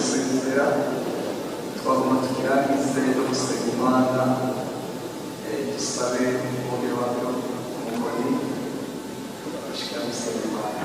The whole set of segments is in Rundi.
gusezera, twagomba tukirangize no gusenga Imana. Dusabe umwungere wacu umukoni gushika gusenga Imana.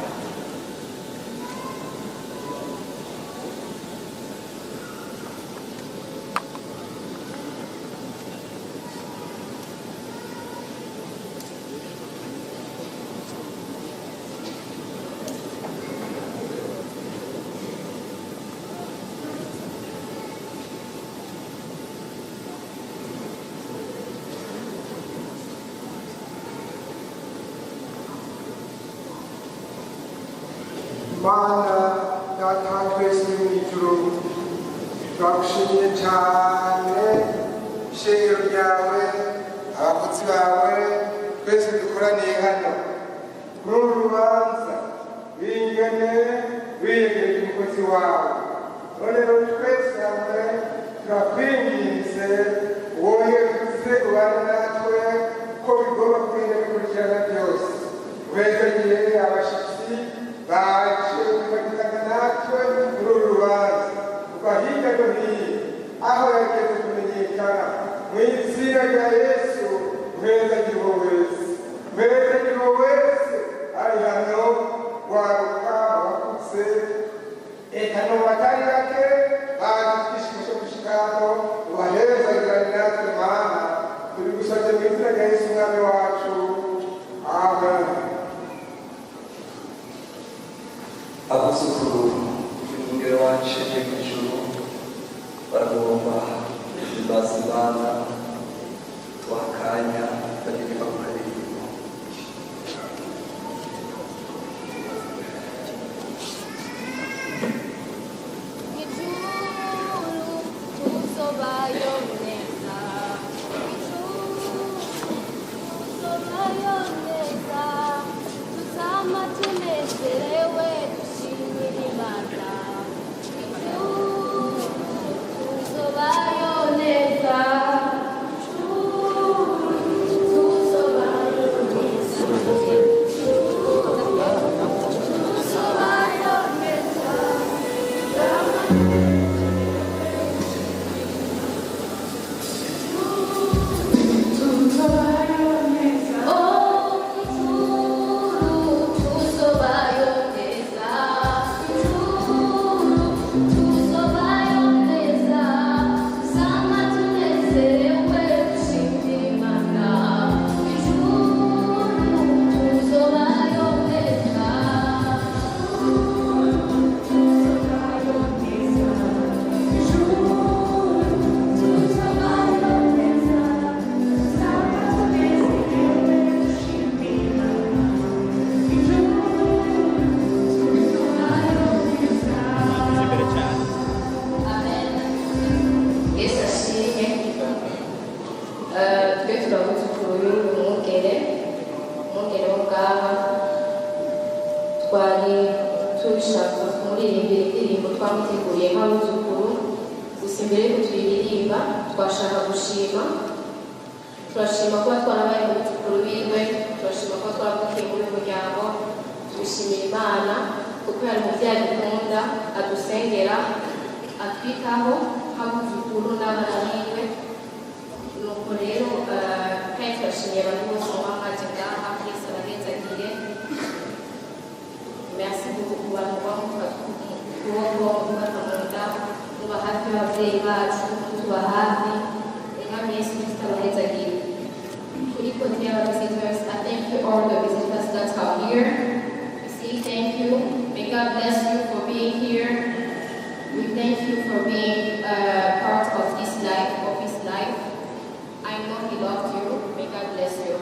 Mana Data wa twese uri mu ijuru, turagushimiye cyane ishengero ryawe, abakozi bawe twese dukoraniye hano muri uru rubanza wingene wiyegereje umukozi wawe. None rero twese hamwe turakwinginze wohereze ubane natwe ko bigomba kugenda bikurikirana byose, uhezagiye abashitsi baje kufatanya natwe muri uru rubanza kuva hirya no hino aho yageze kumenyekana. Mu izina rya Yesu, uhezagira uwo wese, uhezagira uwo wese ari hano, waruka abakutse eka no batari bake baje twishimisha gushika hano, ubahezagirane natwe Mana. Tubigusabye mu izina rya Yesu Umwami wacu, amen. Abuzukuru b'umwungere wacu mu ijuru baragomba guhimbaza Imana, tubaha akanya baririmba ku karirimbo. Ijuru tuzobayo neza, ijuru tuzobayo neza, tuzama tunezerewe dushimira Imana. Ijuru tuzobayo neza, ijuru tuzobayo neza, ijuru tuzobayo neza. Imbere cyane. Amen. Yesu ashimwe. Twe turabuzukuru y'uyu mwungere, umwungere wo ngaha. Twari dushaka kumuririmbira indirimbo twamuteguriye nk'abuzukuru, gusa imbere y'uko tuyiririmba twashaka gushima. Turashima kuba twarabaye mu buzukuru biwe, turashima kuba twaravukiye muri uyu muryango, tubishimira Imana kuko yari umubyeyi adukunda, adusengera, atwitaho nk'abuzukuru n'abana biwe. Nuko rero kandi turashimiye abantu bose muba mwaje ngaha, mwese abahezagire. Merci beaucoup ku bantu muba mufata ukuboko, mufata mu nda, muba hafi y'ababyeyi bacu, mutuba hafi. Umwami Yesu Kristo abahezagire. Kuri côté y'aba visitors, I thank you all the visitors that are here. We say thank you. May God bless you for being here. We thank you for being part of this life, of his life. I know he loved you. May God bless you.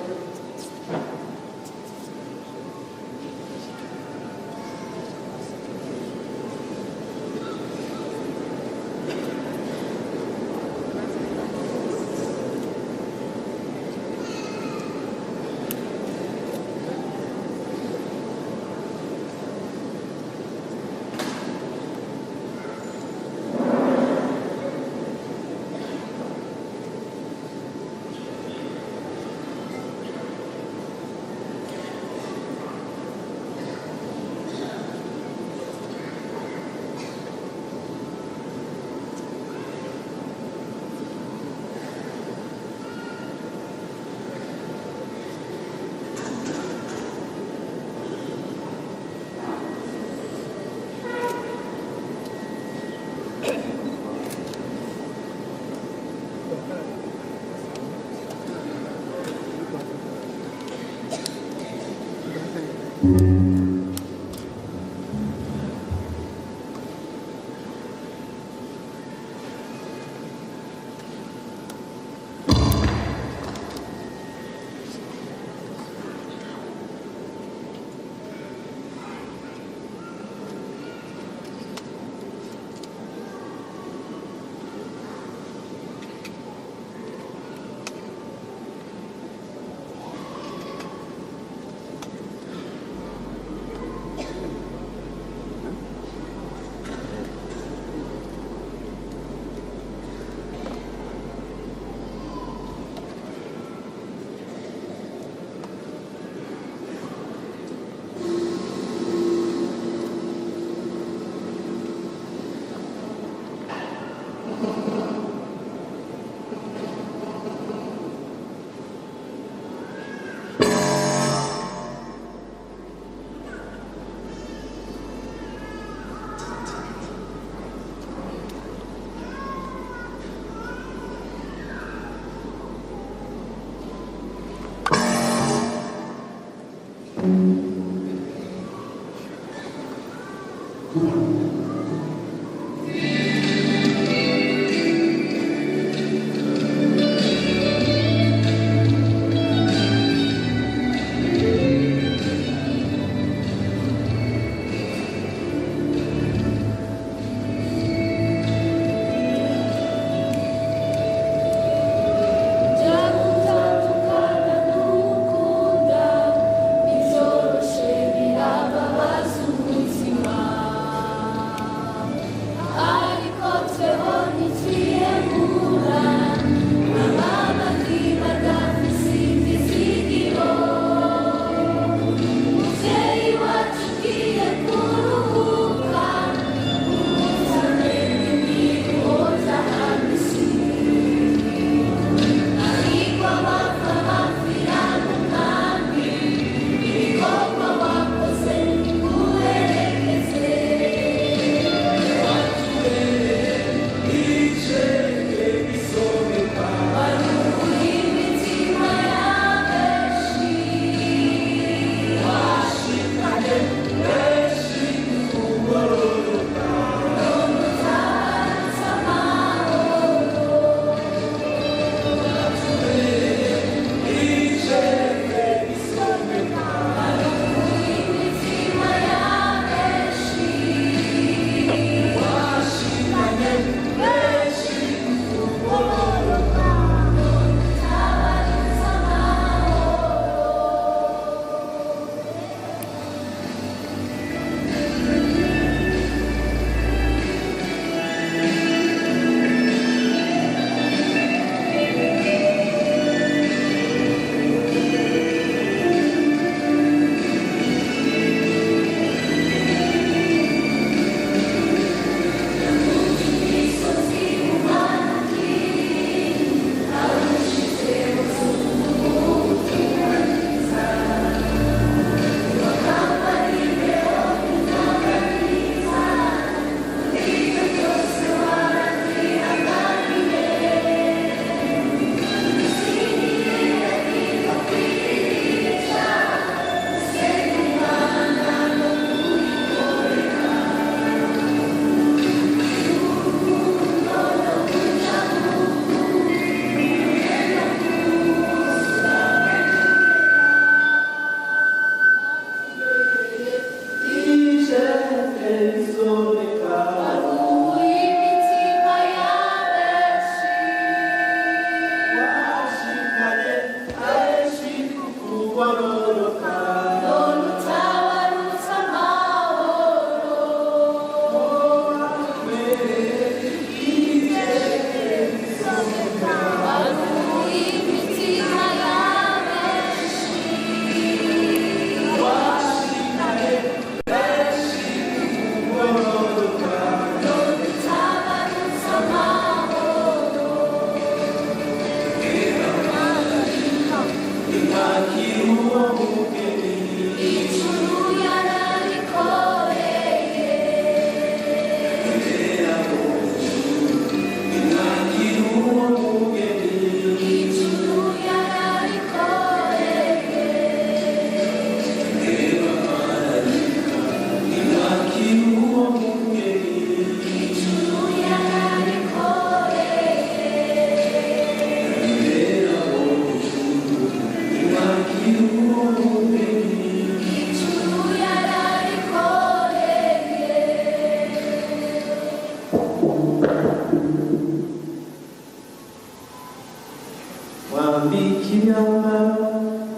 Mwambike imyambaro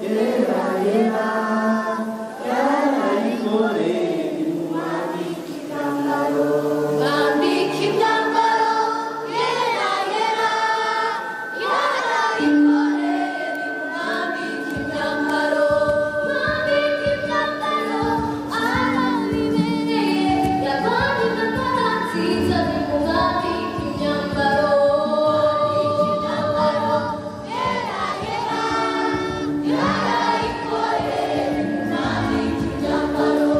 yera yera yarayikoreye nimumwambike imyambaro. Mwambike imyambaro yera yera yarayikoreye nimumwambike imyambaro. Mwambike imyambaro arabibereye yavanye intambara nziza nimumwambike imyambaro. Imyambaro yera yera yarayikoreye nimumwambike imyambaro.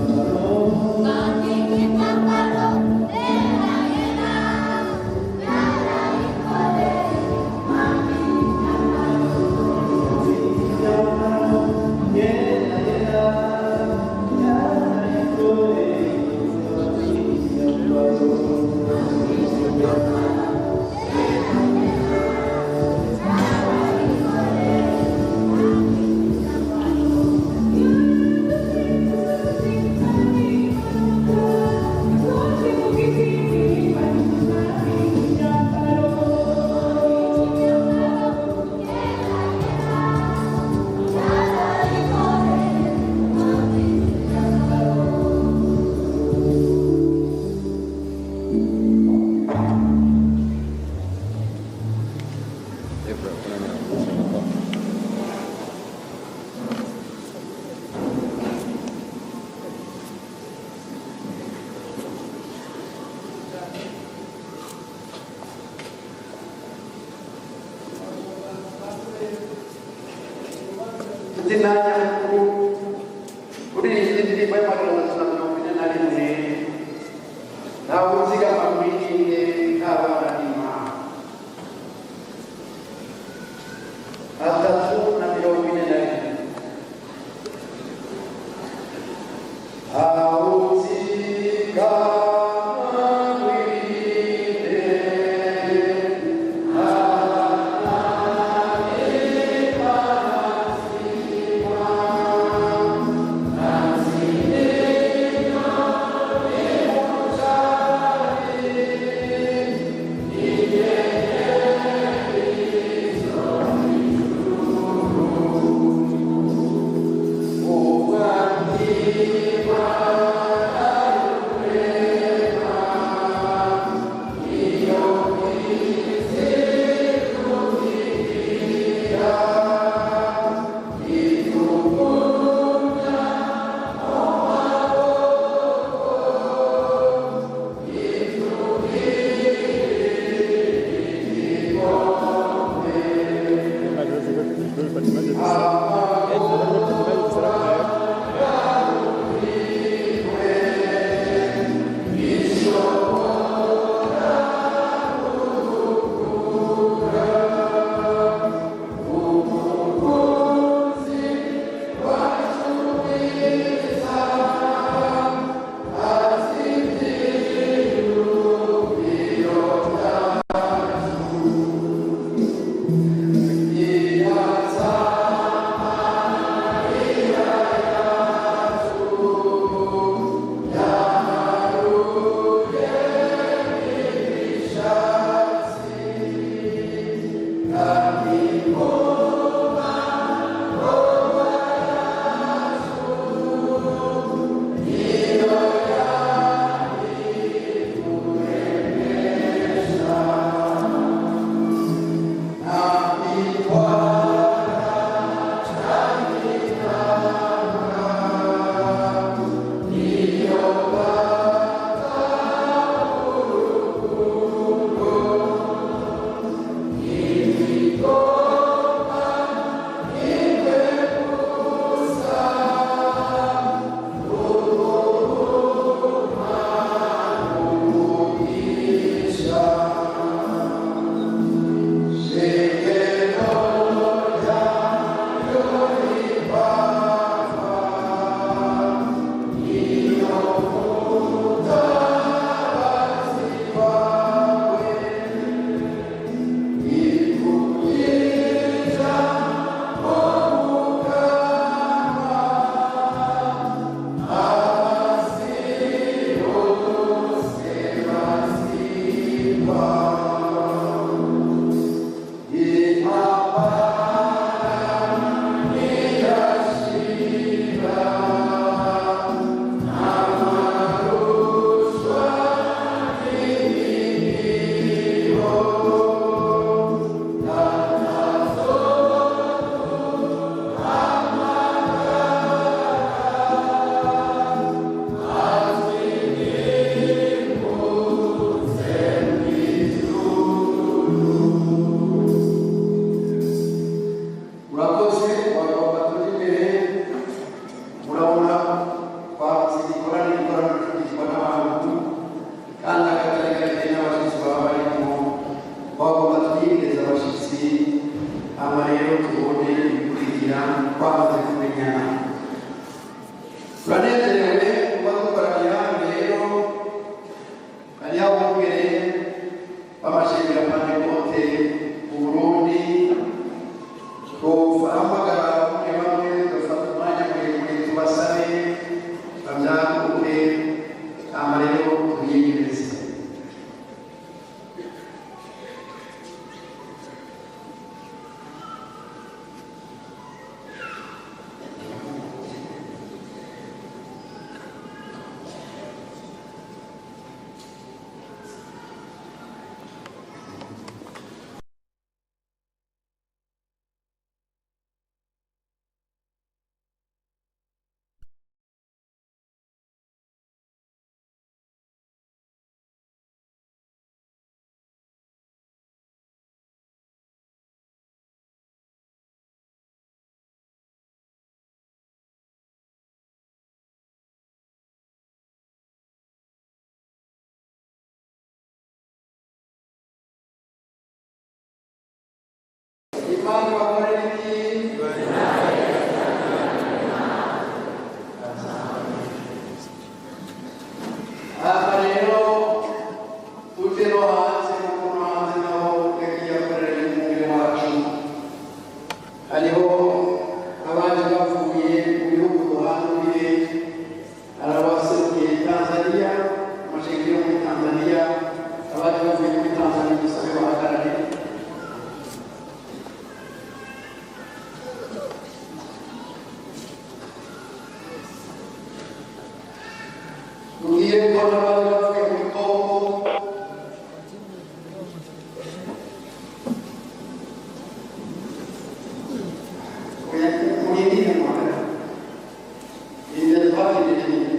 Mwambike imyambaro yera yera yarayikoreye mwambike imyambaro. Yera yera yarayikoreye nimumwambike imyambaro. Izina nyamukuru uririmba indirimbo ya 341 ntawe uzigama mwirinde nk'abana b'Imana. 341 Awuzigama mwirinde nk'abana. Twamaze kumenyana. Turanezerewe kuba dukoraniye hano rero. Hariho abungere b'amashengero Pantekote mu Burundi. Tuhamagara bamwe bamwe, dufata umwanya muremure tubasabe babyanguke, hama rero tubiyegereze. Imana bakorera iki? Aha rero tuje no hanze, kuko no hanze naho yagiye akorera umubiri wacu. Hariho abaje bavuye mu bihugu duhanuriye, hari abaserukiye Tanzania, amashengero yo muri Tanzania, abaje bavuye muri Tanzania dusabe bahagarare. Tugiye kubona abari bavuye muri Kongo, murindire muhagarare, rindira twakirire nyine.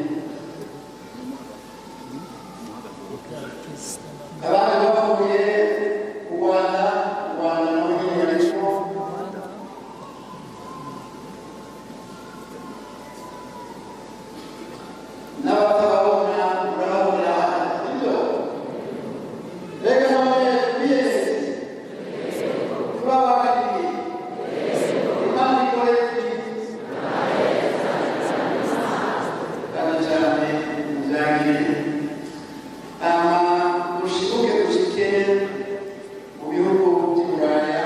Abandi bavuye mu Rwanda, mu Rwanda naho nyine barimo. N'abatababona murababona hano, sibyo? Reka none twiyeze, turabakiriye. Imana ikore iki? Cyane cyane mubyagire. Hama dushibuke dushike mu bihugu by'i Buraya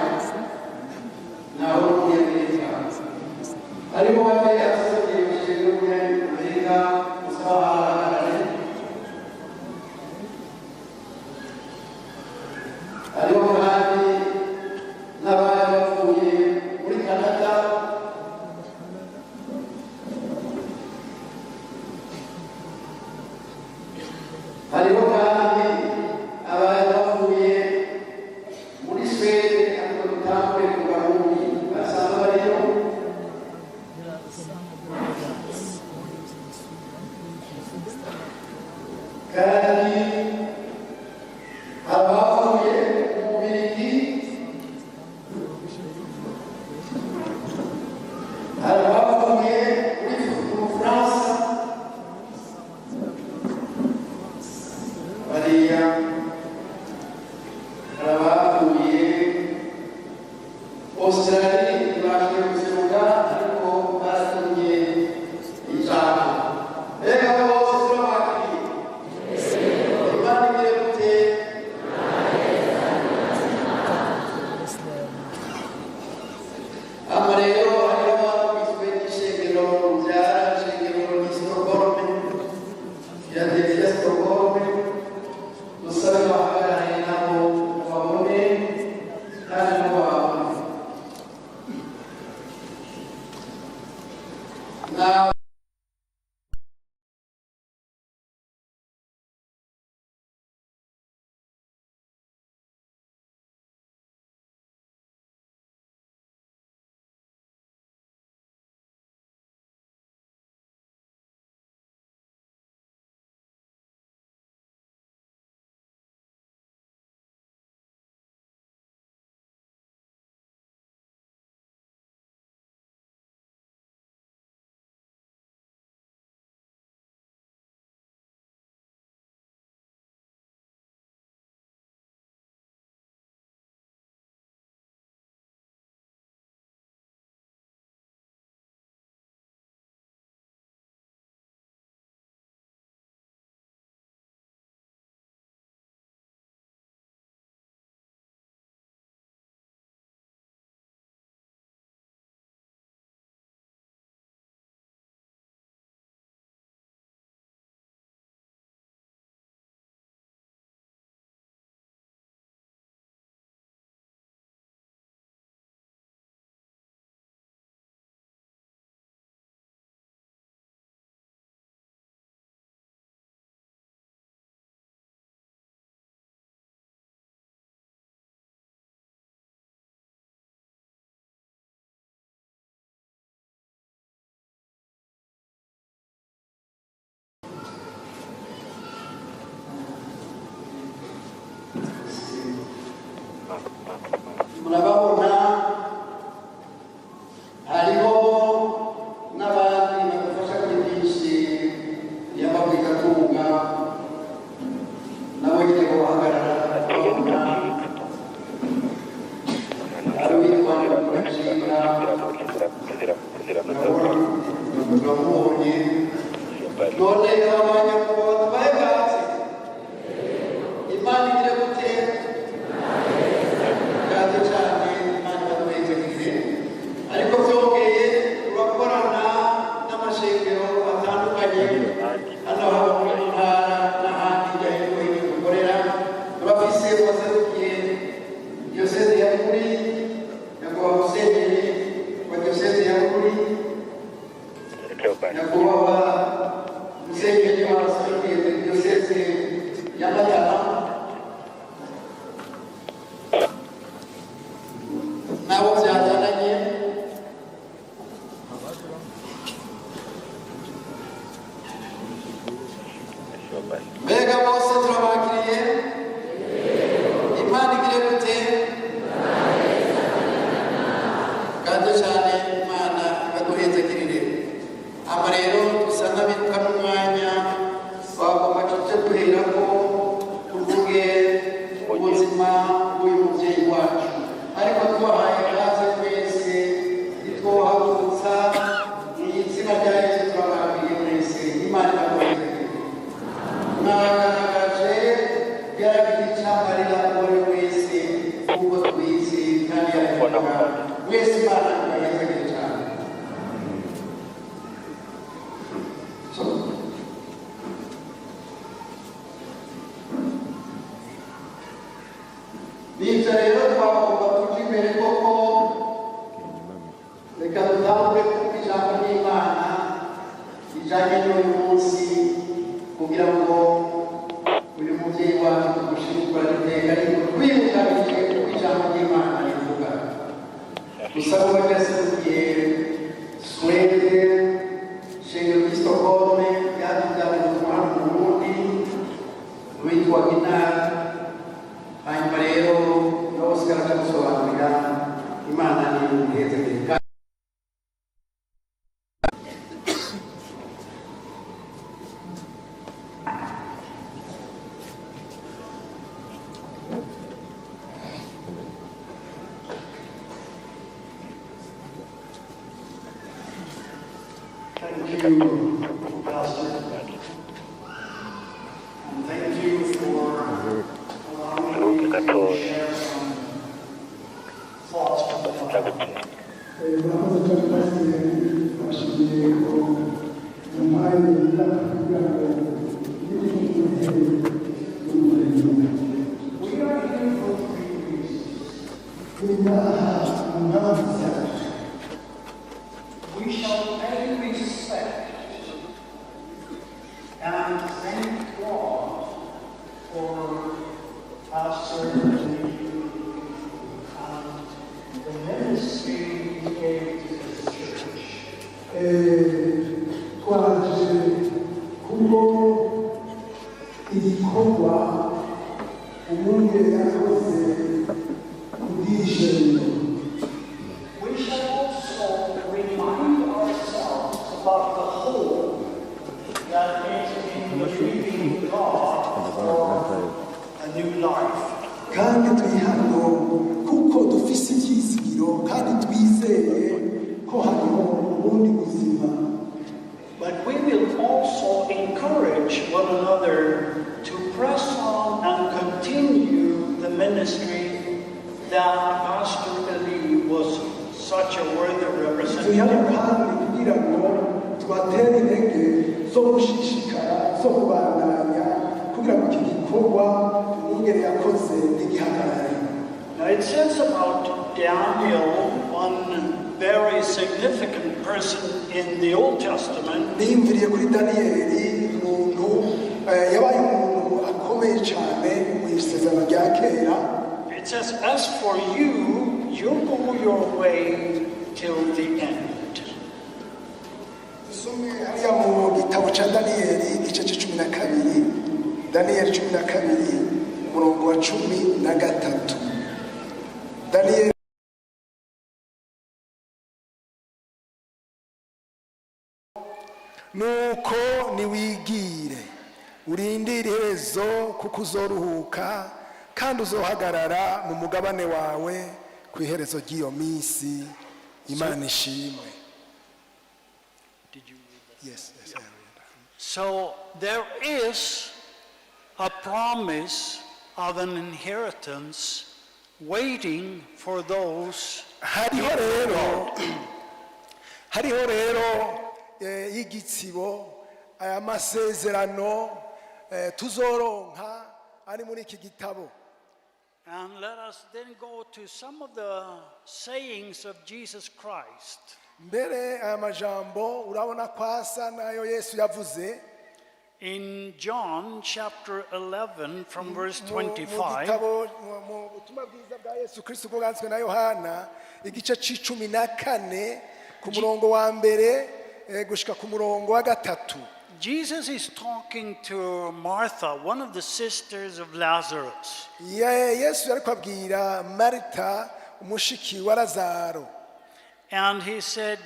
naho muri Amerika. Harimo bamwe abaserukiye amashengero yo muri Amerika, musaba bahagarare. Hariho kandi n'abari bavuye muri Canada, hariho kandi abari bavuye muri Suwede, ariko dutangure ku Barundi basanzwe bariyo. Kandi abavuye mu Bubiligi, hari abavuye muri Bufaransa, bariya hari abavuye Australia, ntibashoboye guseruka ariko baratumye ijambo. Reka bose turabakiriye. Imana igire gute? Hano rero hariho abagizwe n'ishengero rubyara ishengero ry'i Stockholm, Philadelphia Stockholm, dusabe bahagarare nabo babone kandi nabo babone. Na Murababona, hariho n'abandi badufasha kuri byinshi y'ababwikatunga, nabo nyine bahagarara babona. Hari uwitwa Ndabashimira, uramubonye. None abanyakubahwa tubahe bwatsi, Imana igire gute? Bwatsi cyane, Imana ibaduhezagire. Ariko byongeye turakorana n'amashengero atandukanye hano, haba muri mu ntara n'ahandi hirya no hino dukorera. Turafise uwaserukiye diyoseze ya Bururi, nyakubahwa musenyeri wa diyoseze ya Bururi, nyakubahwa musenyeri waserukiye diyoseze ya Matana, nabo byazananye. Mbega bose turabakiriye, Imana igire gute? Kandi cyane Imana ibaduhezagirire. Ama rero dusa n'abiruka n'umwanya, twagomba tujye duherako tuvuge ubuzima bw'uyu mubyeyi wacu, ariko tubahaye ikaze twese, ntitwohagurutsa mu izina rya Yesu. Turabakiriye mwese, Imana ibaduhezagirire. Mwagaragaje yaragira icyamarira uwo ari we wese nk'uko tubizi kandi yabikora mwese. Imana ibahezagire cyane. Nibyo rero twagomba tuja imbere koko. Reka dutangure kuvuga ijambo ry'Imana rijanye n'uyu munsi, kugira ngo uyu mubyeyi wacu tumushimikora iteka, ariko twibukanije uko ijambo ry'Imana rivuga. Gusa kuba ryaserukiye Suwede, shengero ry'i Stockholm ryatujyanye ubutumwa hano mu Burundi, witwa Ginari. Hanyuma rero nawe usigara acagusobanurira. Imana ni umuhezagire. Thank you, Pastor. And thank you for allowing me to share some thoughts from the Bible. Murakoze cyane pasiteri, bashimiye ko mumpaye inama kugira ngo n'umurenge. We are here for three reasons. Turi ngaha mu mpamvu zitatu. We shall pay respect and thank God for Pastor Lee and the ministry he gave to this church. Twaje kubwo igikorwa umwungere yakoze kubw'ishengero. We shall also remind ourselves about the hope that is in believing God for a new life. Kandi turi hano kuko dufise ibyizigiro kandi twizeye ko hariho ubundi buzima. But we will also encourage one another to press on and continue the ministry that Pastor Eli was such a worthy Turi hano representative. Kandi kugira ngo tubatere intege zo gushishikara, zo kubandanya, kugira ngo iki gikorwa umwungere yakoze ntigihagarare. Now it says about Daniel, one very significant person in the Old Testament, Niyumviriye kuri Daniyeli, umuntu yabaye umuntu akomeye cyane mu isezerano rya kera. It says, "As for you, you go your way till the end." Dusome hariya mu gitabo cya Daniyeli igice cya 12, Daniyeli 12 umurongo wa 13. Daniyeli Nuko niwigire urindire iherezo, kuko uzoruhuka kandi uzohagarara mu mugabane wawe ku iherezo ry'iyo minsi. Imana ishimwe. Did you read that? Yes, I read. So there is a promise of an inheritance waiting for those Hariho rero y'igitsibo, aya masezerano tuzoronka ari muri iki gitabo. And let us then go to some of the sayings of Jesus Christ. Mbere aya majambo urabona ko asa n'ayo Yesu yavuze. In John chapter 11, from verse Mu 25, gitabo, mu butumwa bwiza bwa Yesu Kristo bwanditswe na Yohana, igice c'14, ku murongo wa mbere gushika ku murongo wa gatatu. Jesus is talking to Martha, one of the sisters of Lazarus. Yesu yariko abwira Marita, umushiki wa Lazaro. And he said,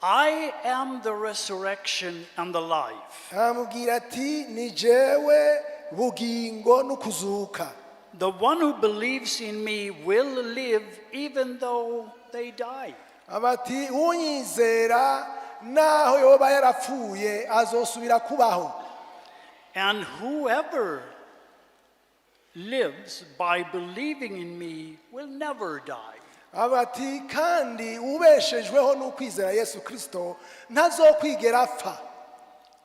"I am the resurrection and the life. Aramubwira ati: "Ni jewe bugingo n'ukuzuka. The one who believes in me will live even though they die. Ati: "Unyizera, naho yoba yarapfuye, azosubira kubaho. And whoever lives by believing in me will never die." Ati: "Kandi ubeshejweho n'ukwizera Yesu Kirisito ntazokwigera apfa."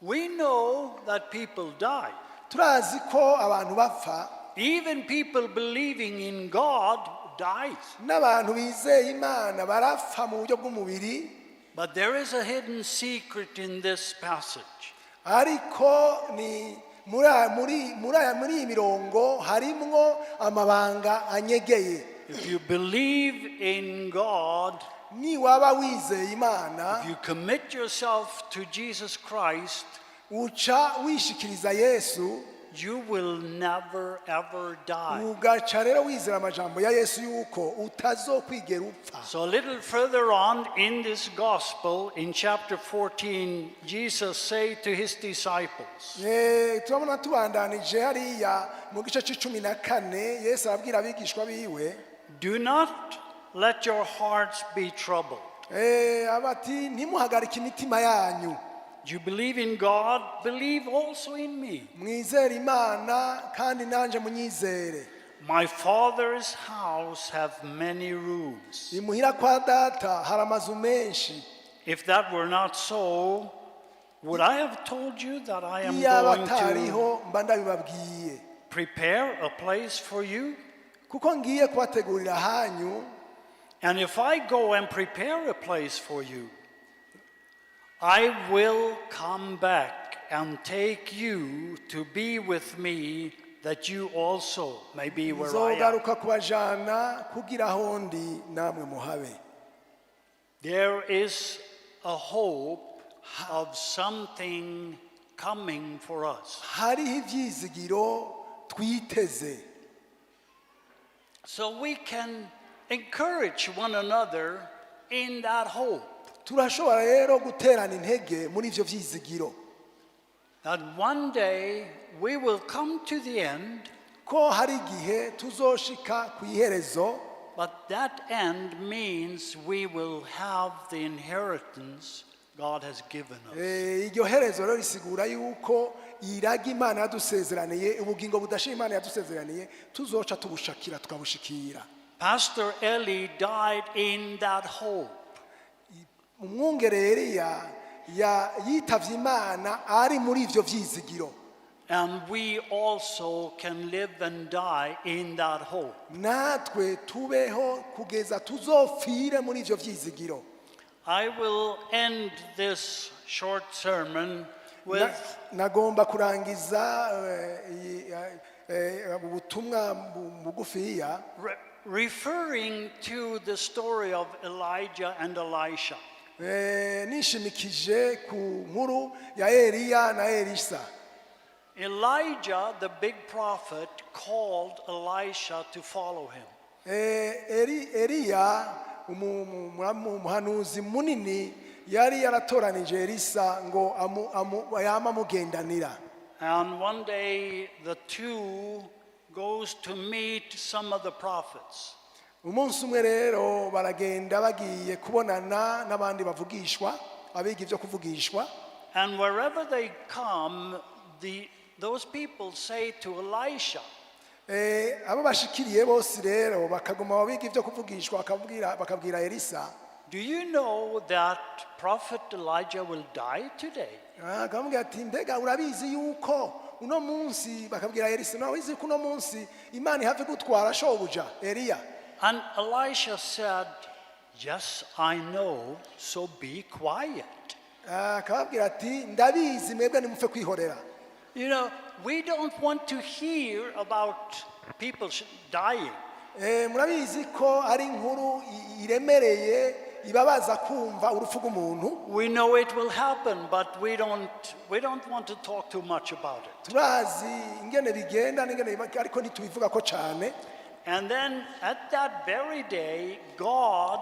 We know that people die. Turazi ko abantu bapfa. Even people believing in God dies. N'abantu bizeye Imana barapfa mu buryo bw'umubiri. But there is a hidden secret in this passage. Ariko ni muri iyi mirongo harimwo amabanga anyegeye. If you believe in God, Niwaba wizeye Imana, if you commit yourself to Jesus Christ, uca wishikiriza Yesu, you will never ever die. Ugaca rero wizera amajambo ya Yesu yuko utazokwigera upfa. So, a little further on in this gospel, in chapter 14, Jesus said to his disciples, Turabona tubandanije hariya mu gice c'14, Yesu arabwira abigishwa biwe, "Do not let your hearts be troubled. Ati: "Ntimuhagarike imitima yanyu. You believe in God, believe also in me. Mwizere Imana, kandi nanje munyizere. My Father's house have many rooms. Imuhira kwa Data hari amazu menshi. If that were not so, would I have told you that I am Iyaba going to atariho, mba ndabibabwiye? prepare a place for you? Kuko ngiye kubategurira ahanyu. And if I go and prepare a place for you, I will come back and take you to be with me, that you also may be where I am." Nzogaruka kubajana kugira aho ndi namwe muhabe." There is a hope of something coming for us. Hariho ivyizigiro twiteze. So we can encourage one another in that hope Turashobora rero guterana intege muri ivyo vyizigiro that one day we will come to the end, ko hari igihe tuzoshika ku iherezo, but that end means we will have the inheritance God has given us. Iryo herezo rero risigura yuko iragi Imana yadusezeraniye, ubugingo budashira Imana yadusezeraniye, tuzoca tubushakira tukabushikira. Pastor Eli died in that hope. Umwungere Eliya yitavye Imana ari muri ivyo vyizigiro. And we also can live and die in that hope. Natwe tubeho kugeza tuzopfire muri ivyo vyizigiro. I will end this short sermon with Nagomba kurangiza ubutumwa bugufiya referring to the story of Elijah and Elisha. Nishimikije ku nkuru ya Eliya na Elisa. Elijah, the big prophet, called Elisha to follow him. Eliya umuhanuzi munini yari yaratoranije Elisa ngo yama amugendanira. And one day the two goes to meet some of the prophets. Umunsi umwe rero baragenda bagiye kubonana n'abandi bavugishwa, abiga ibyo kuvugishwa. And wherever they come, those people say to Elisha, Abo bashikiriye bose rero bakaguma babiga ibyo kuvugishwa bakabwira Elisa, "Do you know that Prophet Elijah will die today?" Akamubwira ati: "Mbega urabizi yuko uno munsi," bakabwira Elisa, "urabizi yuko uno munsi Imana ihave gutwara shobuja Eliya?" And Elisha said, "Yes, I know, so be quiet." Akababwira ati: "Ndabizi, mwebwe nimupfe kwihorera." We don't want to hear about people dying. Murabizi ko ari inkuru iremereye ibabaza kumva urupfu rw'umuntu. We know it will happen, but we don't want to talk too much about it. Turazi ingene bigenda n'ingene ariko ntitubivuga ko cyane. And then at that very day, God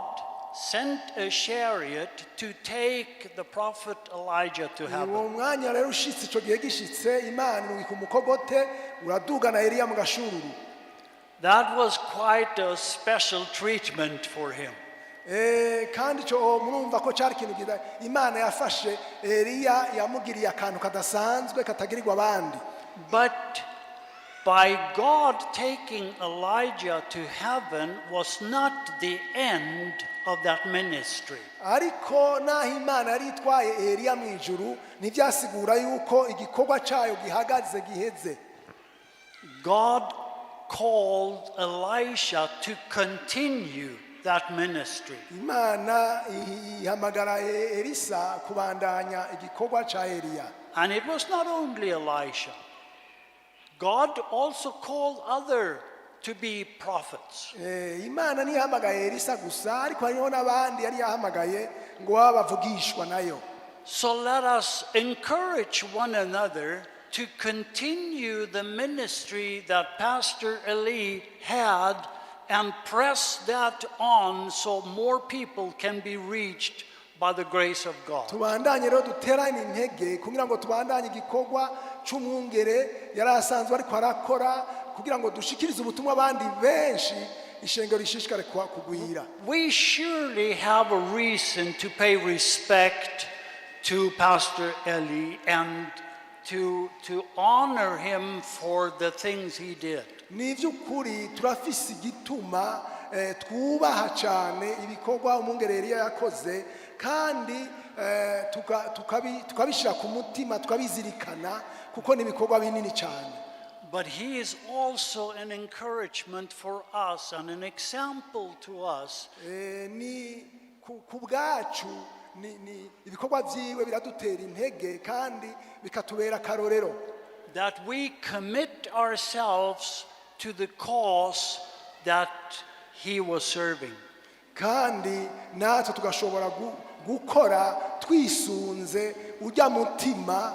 sent a chariot to take the prophet Elijah to Uwo heaven. mwanya rero ushitse, ico gihe gishitse, Imana irungika umukogote uradugana Eliya mu gashururu. That was quite a special treatment for him. Kandi ico murumva ko cyari ikintu Imana yafashe Eliya yamugiriye akantu kadasanzwe katagirirwa abandi. But by God taking Elijah to heaven was not the end of that ministry. Ariko naho Imana yari itwaye Eliya mu ijuru, ntibyasigura yuko igikorwa cyayo gihagaze, giheze. God called Elisha to continue that ministry. Imana ihamagara Elisa kubandanya igikorwa cya Eliya. And it was not only Elisha. God also called other to be prophets. Imana ntiyahamagaye Elisa gusa, ariko hariho n'abandi yari yahamagaye ngo babe bavugishwa nayo. So let us encourage one another to continue the ministry that Pastor Eli had and press that on so more people can be reached by the grace of God. Tubandanye rero duterane intege kugira ngo tubandanye igikorwa c'umwungere yari asanzwe ariko arakora, kugira ngo dushikirize ubutumwa abandi benshi, ishengero rishishikare kugwira. We surely have a reason to pay respect to Pastor Eli and to honor him for the things he did. Ni iby'ukuri turafise igituma twubaha cyane ibikorwa umwungere Eliya yakoze, kandi tukabishyira ku mutima, tukabizirikana, kuko ni ibikorwa binini cyane. But he is also an encouragement for us and an example to us Ni ku bwacu ni ibikorwa byiwe biradutera intege kandi bikatubera akarorero that we commit ourselves to the cause that he was serving. Kandi natwe tugashobora gukora twisunze ujya mutima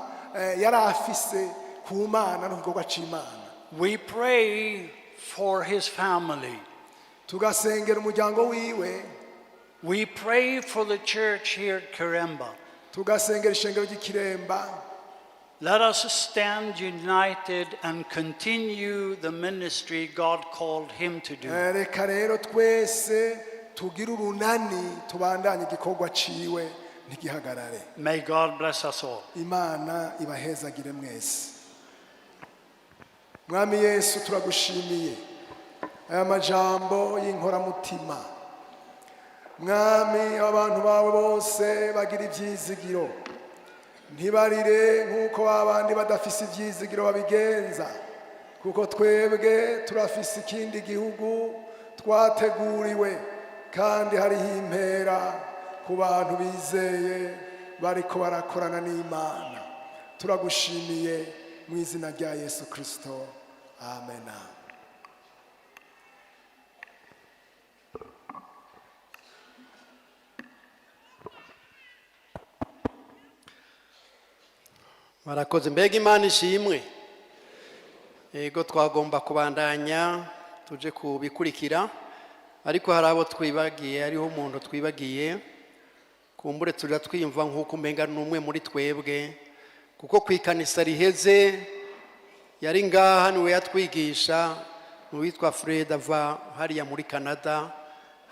yari afise ku Mana no ku gikorwa cy'Imana. We pray for his family. Tugasengera umuryango wiwe. We pray for the church here at Kiremba. Tugasengera ishengero ry'Ikiremba. Let us stand united and continue the ministry God called him to do. Reka rero twese tugire urunani, tubandanye igikorwa ciwe ntigihagarare. May God bless us all. Imana ibahezagire mwese. Mwami Yesu, turagushimiye aya majambo y'inkoramutima. Mwami, abantu bawe bose bagira ibyizigiro, ntibarire nk'uko abandi badafise ibyizigiro babigenza, kuko twebwe turafise ikindi gihugu twateguriwe, kandi hariho impera ku bantu bizeye bariko barakorana n'Imana. Turagushimiye mu izina rya Yesu Kirisito, amena. Barakoze. Mbega Imana ishimwe! Yego, twagomba kubandanya tuje kubikurikira. Ariko hari abo twibagiye, hariho umuntu twibagiye. Kumbure tuja twiyumva nk'uko umenga ni umwe muri twebwe, kuko ku ikanisa riheze yari ngaha, niwe yatwigisha, ni uwitwa Fred ava hariya muri Canada.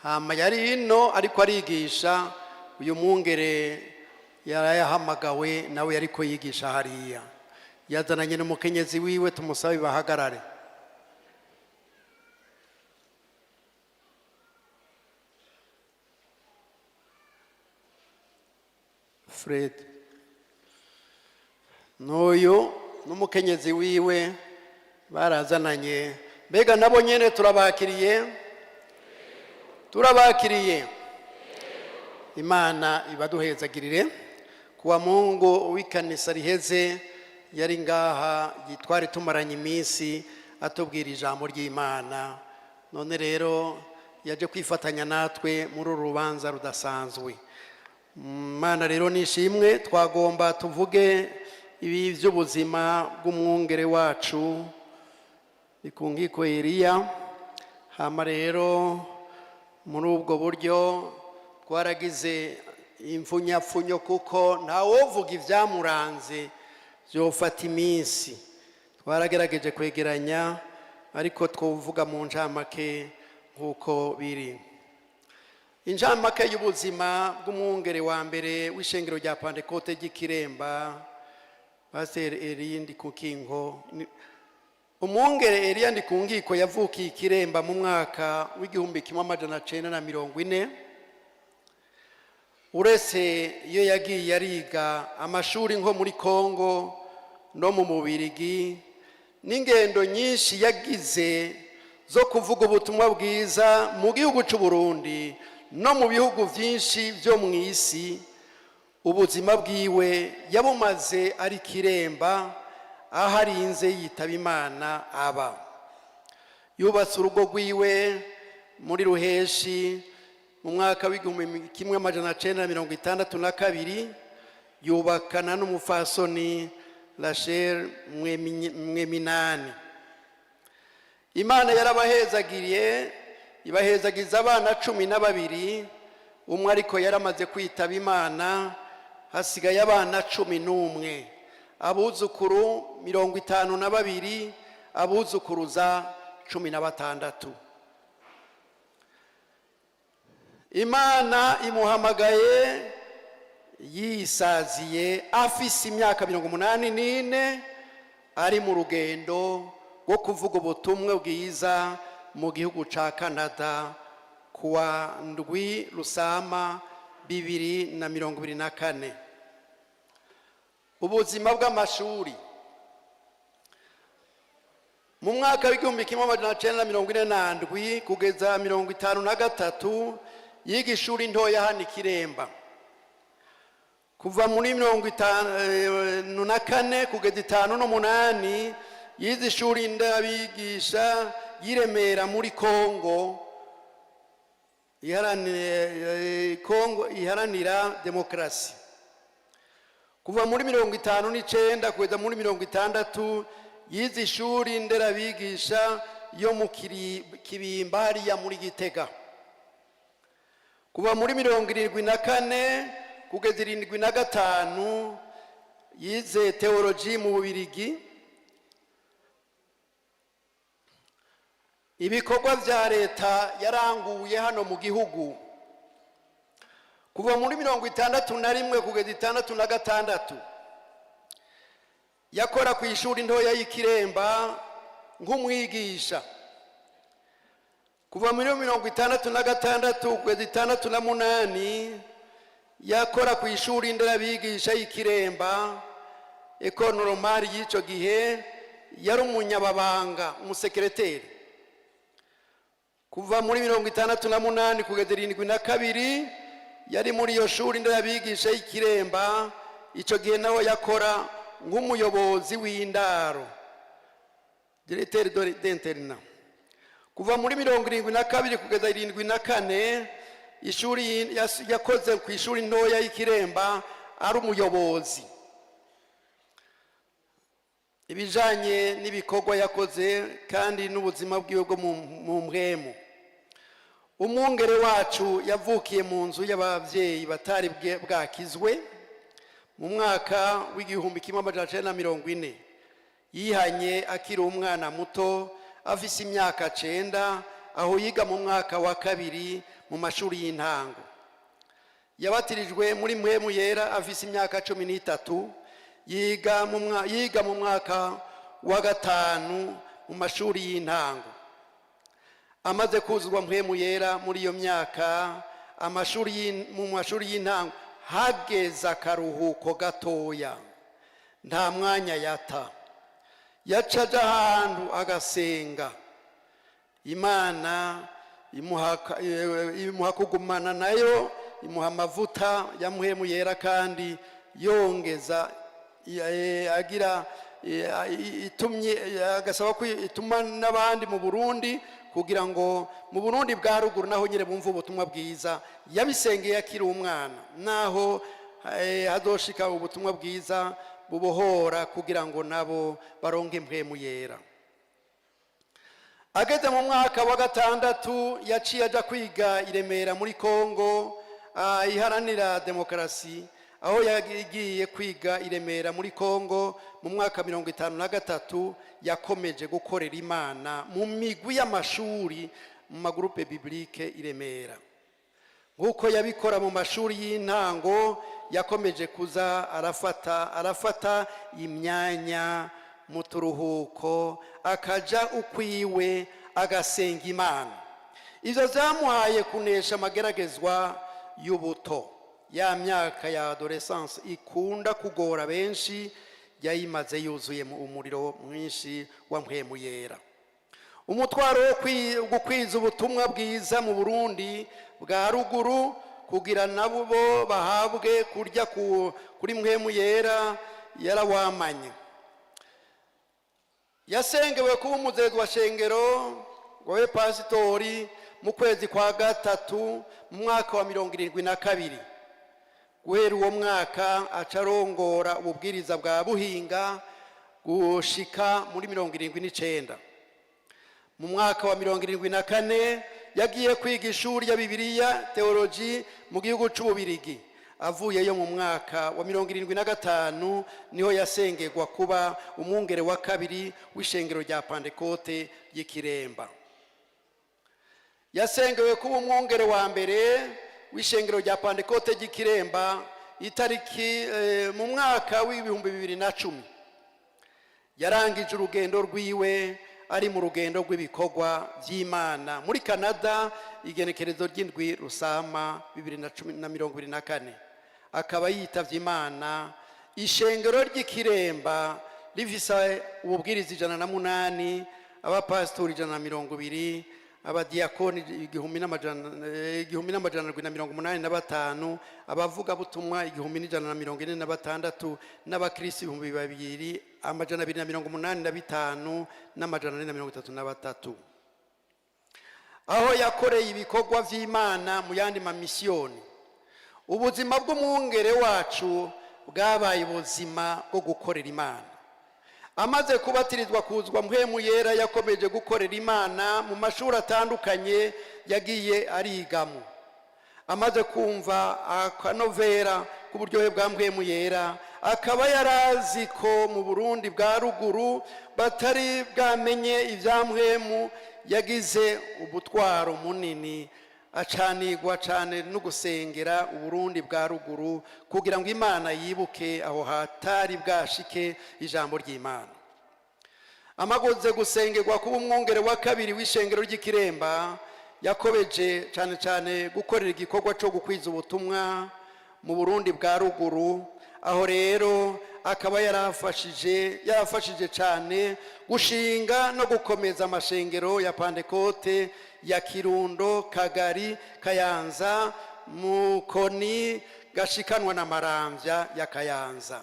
Hama yari ino ariko arigisha. Uyu mwungere yarayahamagawe, nawe yariko yigisha hariya, yazananye n'umukenyezi wiwe. Tumusabe bahagarare. Fred n'uyu n'umukenyezi wiwe barazananye. Mbega nabo nyene turabakiriye, turabakiriye. Imana ibaduhezagirire. Kuwa Mungu w'ikanisa riheze yari ngaha, twari tumaranye iminsi atubwira ijambo ry'Imana. None rero yaje kwifatanya natwe muri uru rubanza rudasanzwe. Imana rero nishimwe. Twagomba tuvuge ibi by'ubuzima bw'umwungere wacu Ikungiko Eliya. Hama rero muri ubwo buryo twaragize imfunyapfunyo, kuko ntawovuga ibyamuranze byofata iminsi. Twaragerageje kwegeranya, ariko twovuga mu ncamake nk'uko biri. Incamake y'ubuzima bw'umwungere wa mbere w'ishengero rya Pantekote ry'Ikiremba, Pasiteri Eliya Ndikukingo. Umwungere Eliya Ndikungiko yavukiye Ikiremba mu mwaka w'1940. Uretse iyo yagiye ariga amashuri nko muri Kongo no mu Bubirigi, n'ingendo nyinshi yagize zo kuvuga ubutumwa bwiza mu gihugu cy'u Burundi no mu bihugu byinshi byo mu isi, ubuzima bwiwe yabumaze ari Kiremba, aho arinze yitaba Imana aba. Yubatse urugo rwiwe muri Ruheshi mu mwaka w'1962, yubakana n'umufasoni Rachel Mweminani. Imana yarabahezagiriye, ibahezagiza abana 12, umwe ariko yaramaze kwitaba Imana, hasigaye abana 11, abuzukuru 52, abuzukuruza 16. Imana imuhamagaye yisaziye, afise imyaka 84, ari mu rugendo rwo kuvuga ubutumwa bwiza mu gihugu ca Canada, kuwa 7 Rusama 2024. Ubuzima bw'amashuri: mu mwaka w'1947 kugeza 53 yiga ishuri ntoya hano Ikiremba. Kuva muri 54 kugeza 58 yize ishuri ndabigisha y'Iremera muri Kongo Kongo iharanira demokarasi. Kuva muri 59 kugeza muri 60 yize ishuri nderabigisha yo mu Kibimba hariya muri Gitega. Kuva muri 74 kugeza 75 yize théologie mu Bubirigi. Ibikorwa vya leta yaranguye hano mu gihugu: kuva muri 61 kugeza 66 yakora ku ishuri ntoya y'Ikiremba nk'umwigisha. Kuva muri 66 kugeza 68 yakora ku ishuri nderabigisha y'Ikiremba, École Normale y'icyo gihe, yari umunyababanga, umusekereteri. Kuva muri 68 kugeza 72 yari muri iyo shuri nderabigisha y'Ikiremba. Icyo gihe nawe yakora nk'umuyobozi w'indaro, directeur d'internat. Kuva muri 72 kugeza 74 ishuri yakoze ku ishuri ntoya y'Ikiremba ari umuyobozi. Ibijanye n'ibikorwa yakoze kandi n'ubuzima bwiwe bwo mu mpwemu. Umwungere wacu yavukiye mu nzu y'ababyeyi batari bwakizwe mu mwaka w'1940. Yihanye akiri umwana muto, afise imyaka 9, aho yiga mu mwaka wa kabiri mu mashuri y'intango. Yabatirijwe muri Mpwemu Yera afise imyaka 13, yiga mu mwaka wa gatanu mu mashuri y'intango. Amaze kuzuzwa Mpwemu Yera muri iyo myaka mu mashuri y'intango, hageze akaruhuko gatoya, nta mwanya yata, yaca aja ahantu agasenga. Imana imuha kugumana nayo, imuha amavuta ya Mpwemu Yera, kandi yongeza agira itumye agasaba ko ituma n'abandi mu Burundi, kugira ngo mu Burundi bwa ruguru naho nyine bumve ubutumwa bwiza. Yabisengeye akiri umwana, naho hazoshika ubutumwa bwiza bubohora, kugira ngo nabo baronke Mpwemu Yera. Ageze mu mwaka wa gatandatu, yaciye aja kwiga i Remera muri Kongo iharanira demokarasi. Aho yagiye kwiga i Remera muri Kongo mu mwaka 53, yakomeje gukorera Imana mu migwi y'amashuri, mu ma groupes bibliques i Remera. Nk'uko yabikora mu mashuri y'intango, yakomeje kuza arafata imyanya mu turuhuko, akaja ukwiwe agasenga Imana. Ibyo byamuhaye kunesha amageragezwa y'ubuto. Ya myaka ya adolescence ikunda kugora benshi, yayimaze yuzuye mu umuriro mwinshi wa Mpwemu Yera. Umutwaro wo gukwiza ubutumwa bwiza mu Burundi bwa ruguru, kugira nabo bo bahabwe kurya kuri Mpwemu Yera, yarawamanye. Yasengewe kuba umuzego wa shengero ngo abe pasitori mu kwezi kwa gatatu mu mwaka wa 72. Guhera uwo mwaka aca arongora ububwiriza bwa Buhinga gushika muri 79. Mu mwaka wa 74 yagiye kwiga ishuri ya Bibiliya, théologie, mu gihugu c'Ububirigi. Avuyeyo mu mwaka wa 75, niho yasengerwa kuba umwungere wa kabiri w'ishengero rya Pantekote ry'Ikiremba. Yasengewe kuba umwungere wa mbere w'ishengero rya Pantekote ry'Ikiremba itariki mu mwaka w'2010. Yarangije urugendo rwiwe ari mu rugendo rw'ibikorwa by'Imana muri Canada, igenekerezo ry'7 Rusama 2024, akaba yitavye Imana. Ishengero ry'Ikiremba rifise ububwiriza 108, abapasitori 120, abadiyakoni 1785, abavugabutumwa 1146, n'abakristo 2285 n'433. Aho yakoreye ibikorwa vy'Imana mu yandi mamisiyoni. Ubuzima bw'umwungere wacu bwabaye ubuzima bwo gukorera Imana. Amaze kubatirizwa kuzwa Mpwemu Yera, yakomeje gukorera Imana mu mashuri atandukanye yagiye arigamo. Amaze kumva akanovera k'uburyohe bwa Mpwemu Yera, akaba yarazi ko mu Burundi bwa ruguru batari bwamenye ibya Mpwemu, yagize ubutwaro munini, acanigwa cyane no gusengera Uburundi bwa ruguru, kugira ngo Imana yibuke aho hatari bwashike ijambo ry'Imana. Amaze gusengerwa kuba umwungere wa kabiri w'ishengero ry'Ikiremba, yakobeje cyane cyane gukorera igikorwa cyo gukwiza ubutumwa mu Burundi bwa ruguru. Aho rero akaba yarafashije cyane gushinga no gukomeza amashengero ya Pantekote ya Kirundo, Kagari, Kayanza, Mukoni, Gashikanwa na Maramvya ya Kayanza,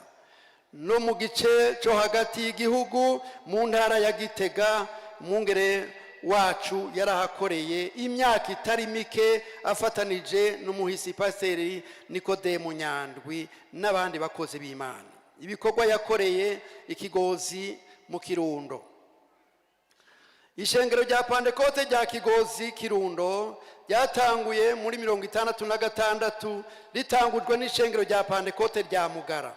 no mu gice cyo hagati y'igihugu mu ntara ya Gitega. Umwungere wacu yarahakoreye imyaka itari mike, afatanije n'umuhisi Pasiteri Nikodemu Nyandwi n'abandi bakozi b'Imana. Ibikorwa yakoreye ikigozi mu Kirundo. Ishengero rya Pantekote rya Kigozi Kirundo ryatanguye muri 66, ritangujwe n'ishengero rya Pantekote rya Mugara.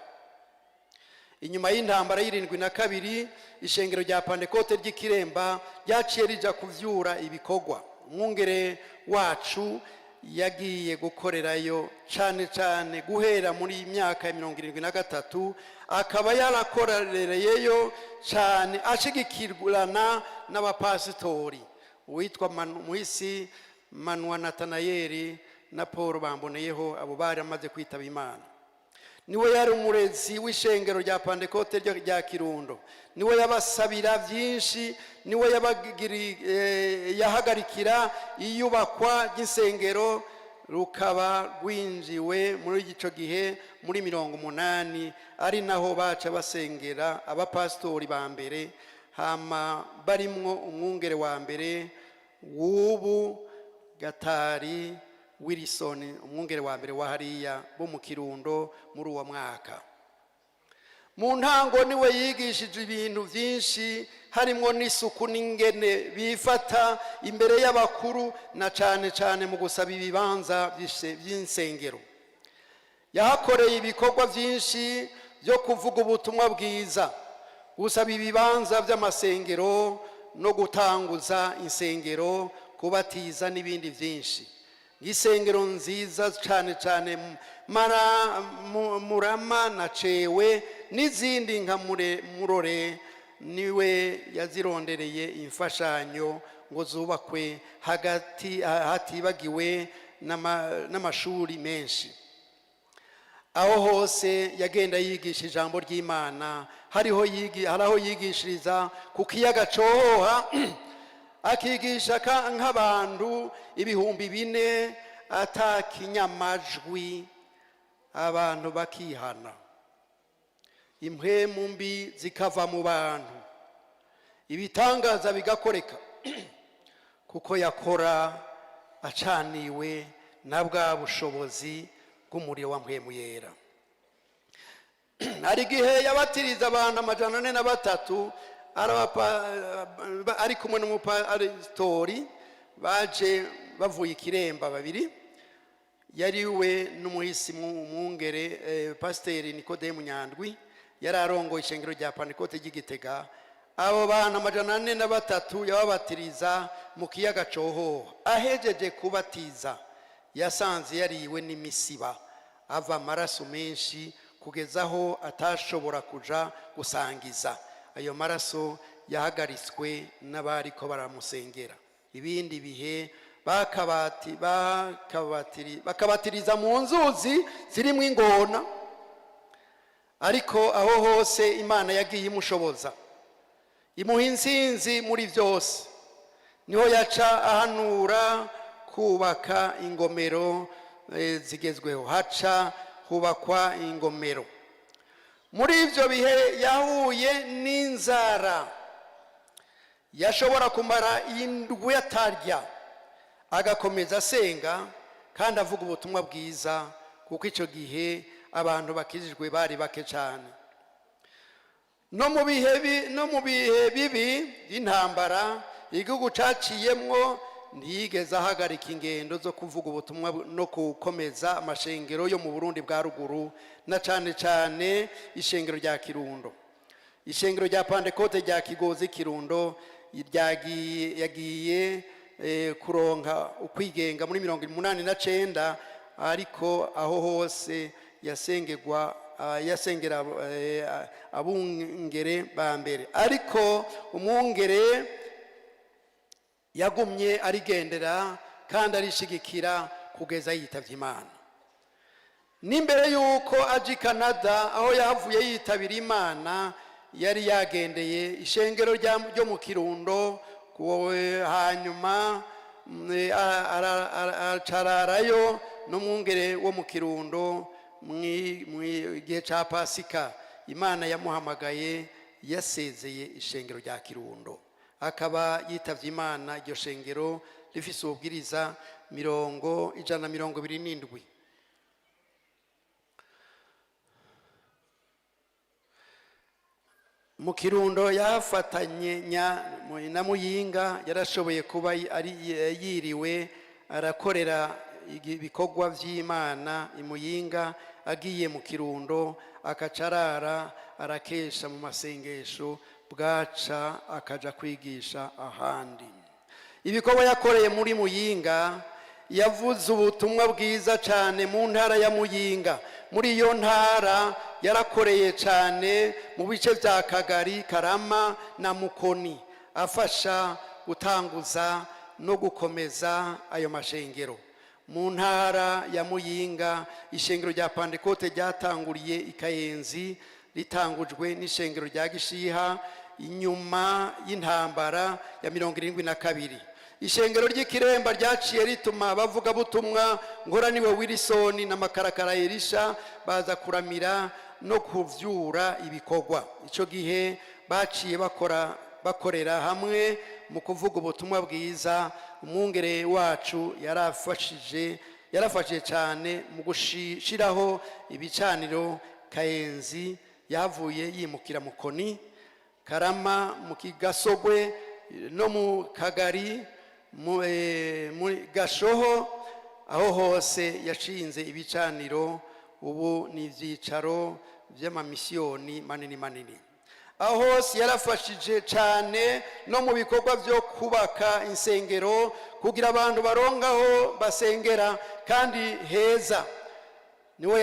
Inyuma y'intambara y'72, ishengero rya Pantekote ry'Ikiremba ryaciye rija kuvyura ibikorwa. Umwungere wacu yagiye gukorerayo cane cane guhera muri iyi myaka ya 73, akaba yarakorereyeyo cane ashigikirana n'abapasitori uwitwa Muhisi Manwa Natanayeli na Paul Bamboneyeho. Abo bari amaze kwitaba Imana. Niwe yari umurezi w'ishengero rya Pantekote rya Kirundo, niwe yabasabira byinshi, niwe yahagarikira iyubakwa ry'insengero, rukaba rwinjiwe muri icyo gihe muri 80, ari naho baca basengera abapasitori ba mbere, hama barimwo umwungere wa mbere w'ubu, Gatari Wilson, umwungere wa mbere wa hariya bo mu Kirundo. Muri uwo mwaka mu ntango niwe yigishije ibintu byinshi, harimo n'isuku n'ingene bifata imbere y'abakuru, na cane cane mu gusaba ibibanza by'insengero. Yahakoreye ibikorwa byinshi byo kuvuga ubutumwa bwiza, gusaba ibibanza by'amasengero no gutanguza insengero, kubatiza n'ibindi byinshi, nk'isengero nziza cyane cyane Murama na Cewe n'izindi nka Murore. Niwe yazirondereye imfashanyo ngo zubakwe, hagati hatibagiwe n'amashuri menshi. Aho hose yagenda yigisha ijambo ry'Imana. Hariho hari aho yigishiriza ku kiyaga Cohoha, akigisha nk'abantu 4000 atakinyamajwi, abantu bakihana, impwemu mbi zikava mu bantu, ibitangaza bigakoreka, kuko yakora acaniwe na bwa bushobozi bw'umuriro wa Mpwemu Yera. Hari igihe yabatiriza abantu 403, ari kumwe n'umupasitori baje bavuye Ikiremba babiri, yari we n'umuhisi mwungere pasiteri Nikodemu Nyandwi, yari arongoye ishengero rya Pantekote ry'Igitega. Abo bantu 403 yababatiriza mu kiyaga Cohoha. Ahejeje kubatiza, yasanze yariwe n'imisiba, ava amaraso menshi kugeza aho atashobora kuja gusangiza. Ayo maraso yahagaritswe n'abariko baramusengera. Ibindi bihe bakabatiriza mu nzuzi zirimo ingona. Ariko aho hose Imana yagiye imushoboza, imuha insinzi muri byose. Niho yaca ahanura kubaka ingomero zigezweho, haca hubakwa ingomero. Muri ibyo bihe yahuye n'inzara, yashobora kumara indwi atarya, agakomeza asenga kandi avuga ubutumwa bwiza, kuko icyo gihe abantu bakijijwe bari bake cyane. No mu bihe bibi by'intambara igihugu caciyemwo, ntiyigeze ahagarika ingendo zo kuvuga ubutumwa no gukomeza amashengero yo mu Burundi bwa ruguru, na cane cane ishengero rya Kirundo. Ishengero rya Pantekote rya Kigozi Kirundo ryagiye yagiye kuronka ukwigenga muri 89. Ariko aho hose yasengerwa, yasengera abungere ba mbere, ariko umwungere yagumye arigendera kandi arishigikira kugeza yitavye Imana. N'imbere y'uko aja i Canada, aho yahavuye yitabira Imana, yari yagendeye ishengero ryo mu Kirundo. Hanyuma acararayo n'umwungere wo mu Kirundo gihe ca Pasika. Imana yamuhamagaye yasezeye ishengero rya Kirundo, akaba yitavye Imana iryo shengero rifise ububwiriza 127. Mu Kirundo yafatanye na Muyinga. Yarashoboye kuba ari yiriwe arakorera ibikorwa by'Imana i Muyinga, agiye mu Kirundo akacarara, arakesha mu masengesho, bwaca akaja kwigisha ahandi. Ibikorwa yakoreye muri Muyinga: yavuze ubutumwa bwiza cyane mu ntara ya Muyinga. Muri iyo ntara yarakoreye cyane mu bice bya Kagari, Karama na Mukoni, afasha gutanguza no gukomeza ayo mashengero. Mu ntara ya Muyinga, ishengero rya Pantekote ryatanguriye i Kayenzi, ritangujwe n'ishengero rya Gishiha inyuma y'intambara ya 72. Ishengero ry'Ikiremba ryaciye rituma abavugabutumwa Ngoraniwe Wilson na Makarakara Elisha baza kuramira no kuvyura ibikorwa. Icyo gihe baciye bakora, bakorera hamwe mu kuvuga ubutumwa bwiza. Umwungere wacu yarafashije cyane mu gushiraho ibicaniro Kayenzi. Yavuye yimukira Mukoni, Karama, mu Kigasogwe no mu Kagari, muri Gashoho. Aho hose yashinze ibicaniro, ubu ni ibyicaro by'amamisiyoni manini manini. Aho hose yarafashije cyane no mu bikorwa byo kubaka insengero, kugira abantu barongaho basengera kandi heza. Niwe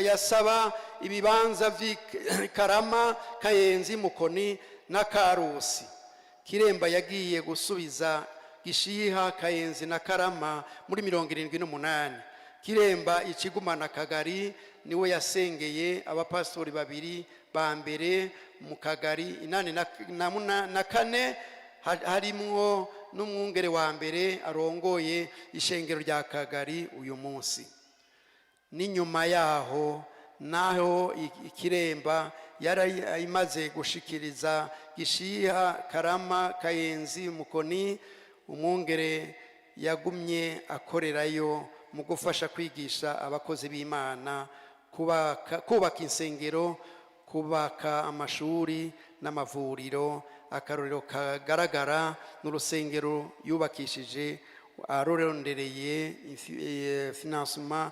yasaba ibibanza by'i Karama, Kayenzi, Mukoni na Karusi. Kiremba yagiye gusubiza Gishiha, Kayenzi na Karama muri 78. Kiremba ikigumana Kagari. Niwe yasengeye abapasitori babiri ba mbere mu Kagari 84, harimwo n'umwungere wa mbere arongoye ishengero rya Kagari uyu munsi. N'inyuma yaho naho Ikiremba yari imaze gushikiriza Gishiha, Karama, Kayenzi, Mukoni, umwungere yagumye akorerayo mu gufasha kwigisha abakozi b'Imana, kubaka insengero, kubaka amashuri n'amavuriro. Akarorero kagaragara n'urusengero yubakishije arondereye financement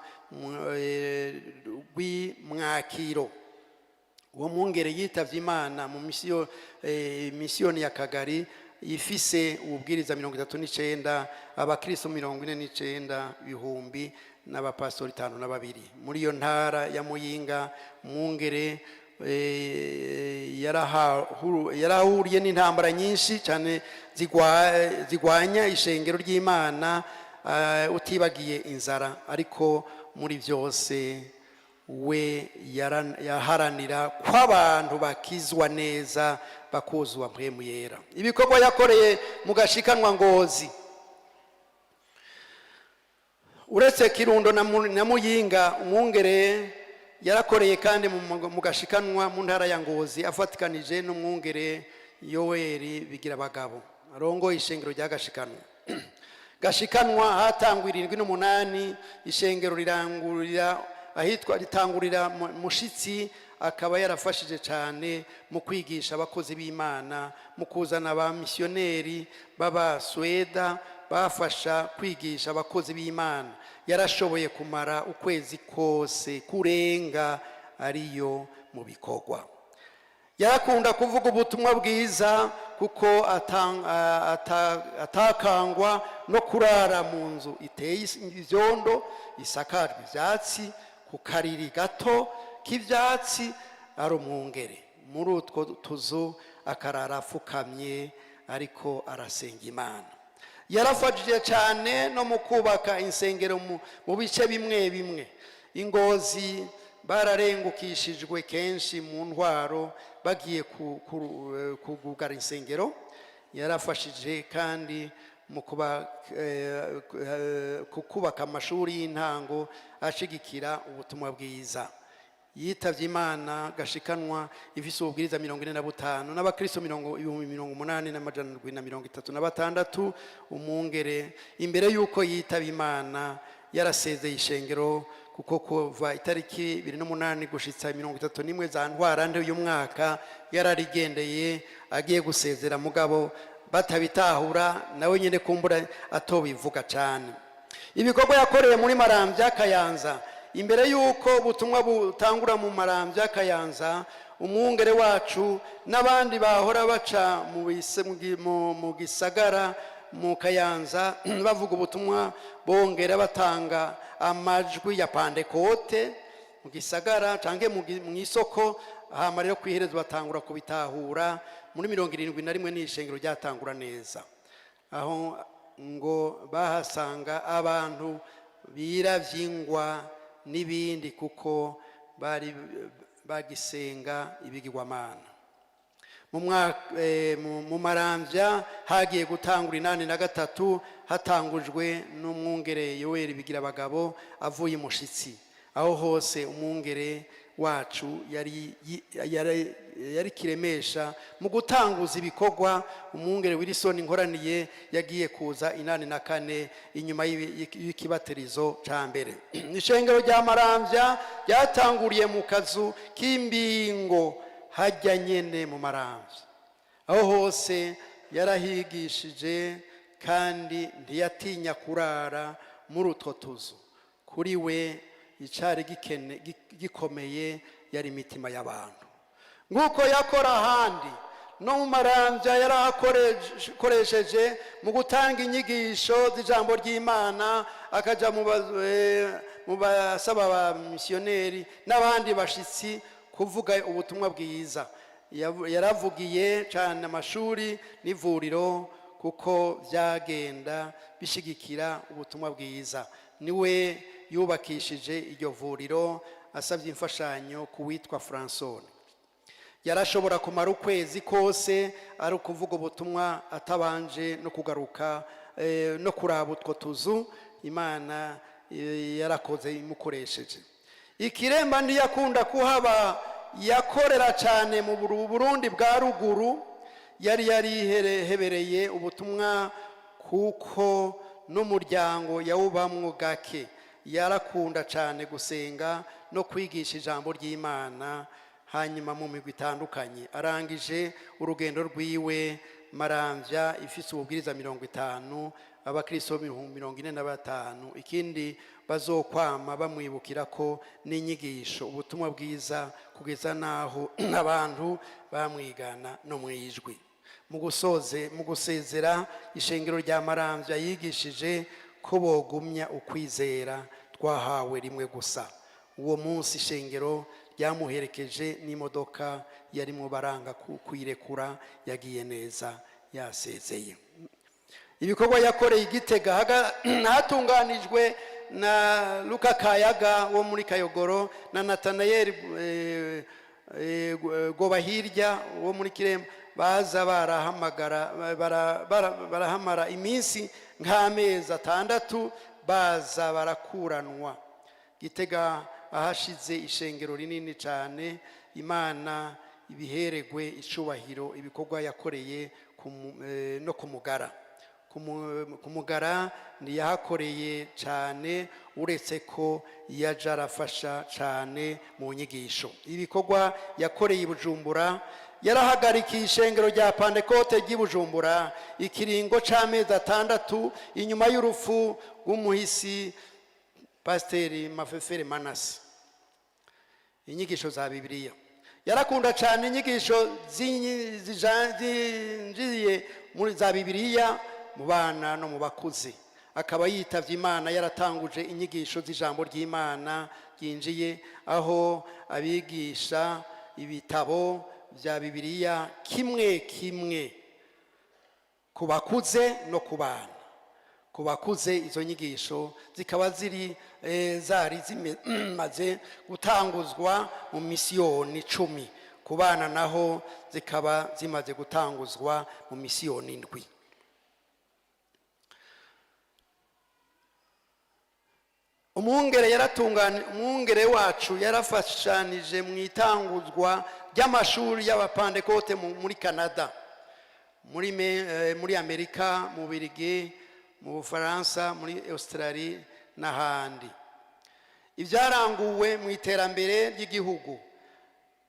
rw'Imwakiro. Uwo mwungere yitavye Imana mu misiyoni ya Kagari ifise ububwiriza 39, abakristo 49 bihumbi n'abapasitori 52. Muri iyo ntara ya Muyinga, mwungere yarahuriye n'intambara nyinshi cyane zigwanya ishengero ry'Imana, utibagiye inzara. Ariko muri byose we yaharanira ko abantu bakizwa neza, bakuzwa Mpwemu Yera. Ibikorwa yakoreye mu Gashikanwa Ngozi: uretse Kirundo na Muyinga, umwungere yarakoreye kandi mu Gashikanwa mu ntara ya Ngozi, afatikanije n'umwungere Yoweri Bigira Abagabo arongoye ishengero rya Gashikanwa. Gashikanwa hatangwa 78, ishengero rirangurira ahitwa ritangurira Mushitsi. Akaba yarafashije cyane mu kwigisha abakozi b'Imana, mu kuzana ba misiyoneri b'Abasweda bafasha kwigisha abakozi b'Imana. Yarashoboye kumara ukwezi kose kurenga ariyo mu bikorwa. Yarakunda kuvuga ubutumwa bwiza, kuko atakangwa no kurara mu nzu iteye ivyondo, isakajwe ivyatsi, ku kariri gato k'ivyatsi, ari umwungere. Muri utwo tuzu akarara apfukamye ariko arasenga Imana. Yarafashije cyane no mu kubaka insengero mu bice bimwe bimwe. Ingozi bararengukishijwe kenshi mu ntwaro, bagiye kugugara insengero. Yarafashije kandi mu kubaka amashuri y'intango, ashigikira ubutumwa bwiza. Yitavye Imana Gashikanwa ifise ububwiriza 45 n'abakristo 80736. Umwungere imbere y'uko yitaba Imana yarasezeye ishengero. Kuko kuva itariki 28 gushitsa 31 za Ntwarante uyu mwaka yararigendeye agiye gusezera, mugabo batabitahura, nawe nyine kumbura atobivuga cyane. Ibikorwa yakoreye muri Marambya, Kayanza. Imbere y'uko ubutumwa butangura mu Marambya, Kayanza, umwungere wacu n'abandi bahora baca mu gisagara mu Kayanza bavuga ubutumwa, bongera batanga amajwi ya Pandekote mu gisagara canke mu isoko. Hama rero kwihereza batangura kubitahura muri 71, n'ishengero ryatangura neza. Aho ngo bahasanga abantu biravyingwa n'ibindi, kuko bari bagisenga ibigirwamana. Mu mwaka mu Maramvya hagiye gutangura 83, hatangujwe n'umwungere Yoweri Bigira Abagabo avuye imushitsi. Aho hose umwungere wacu yari kiremesha mu gutanguza ibikorwa. Umwungere Wilson Nkoraniye yagiye kuza 84, inyuma y'ikibatirizo ca mbere. Ishengero rya Maramvya ryatanguriye mu kazu k'imbingo hajya nyene mu Maramvya. Aho hose yarahigishije kandi ntiyatinya kurara muri utwo tuzu. Kuri we icari gikomeye yari imitima y'abantu. Nk'uko yakora ahandi, no mu Maramvya yarahakoresheje mu gutanga inyigisho z'ijambo ry'Imana, akaja mu basaba ba misiyoneri n'abandi bashitsi kuvuga ubutumwa bwiza. Yaravugiye cyane amashuri n'ivuriro, kuko byagenda bishigikira ubutumwa bwiza. Niwe yubakishije iryo vuriro asabye imfashanyo ku witwa Fransone. Yarashobora kumara ukwezi kose ari ukuvuga ubutumwa atabanje no kugaruka no kuraba utwo tuzu. Imana yarakoze imukoresheje. Ikiremba ntiyakunda kuhaba, yakorera cyane mu Burundi bwa ruguru. Yari yarihebereye ubutumwa, kuko n'umuryango yawubamwo gake. Yarakunda cyane gusenga no kwigisha ijambo ry'Imana hanyuma mu migwi itandukanye. Arangije urugendo rwiwe, Maramvya ifise ububwiriza 50, abakristo 45,000. Ikindi bazokwama bamwibukira ko n'inyigisho, ubutumwa bwiza, kugeza n'aho abantu bamwigana no mu ijwi. Mu gusezera ishengero rya Maramvya, yigishije ko bogumya ukwizera twahawe rimwe gusa. Uwo munsi ishengero ryamuherekeje n'imodoka yarimo, baranga kuyirekura. Yagiye neza yasezeye. Ibikorwa yakoreye Igitega, hatunganijwe na Luka Kayaga wo muri Kayogoro na Natanayeli Gobahirya wo muri Kiremba, baza barahamagara barahamara iminsi nk'amezi 6, baza barakuranwa. Gitega ahashize ishengero rinini cyane. Imana ibiheregwe icubahiro. Ibikorwa yakoreye no kumugara, kumugara ntiyahakoreye cyane, uretse ko yaje arafasha cyane mu nyigisho. Ibikorwa yakoreye i Bujumbura: yarahagarikiye ishengero rya Pantekote ry'i Bujumbura ikiringo c'amezi 6 inyuma y'urupfu rw'umuhisi Pasiteri Mafefere Manase. Inyigisho za Bibiliya, yarakunda cyane inyigisho zinjiye muri za Bibiliya mu bana no mu bakuze. Akaba yitavye Imana yaratanguje inyigisho z'ijambo ry'Imana ryinjiye, aho abigisha ibitabo bya Bibiliya kimwe kimwe ku bakuze no ku bana. Ku bakuze izo nyigisho zikaba ziri zari zimaze gutanguzwa mu misiyoni 10, ku bana naho zikaba zimaze gutanguzwa mu misiyoni 7. Umwungere wacu yarafashanije mu itanguzwa ry'amashuri y'Abapandekote muri Canada, muri Amerika, mu Birigi, mu Bufaransa, muri Australie n'ahandi. Ibyaranguwe mu iterambere ry'igihugu,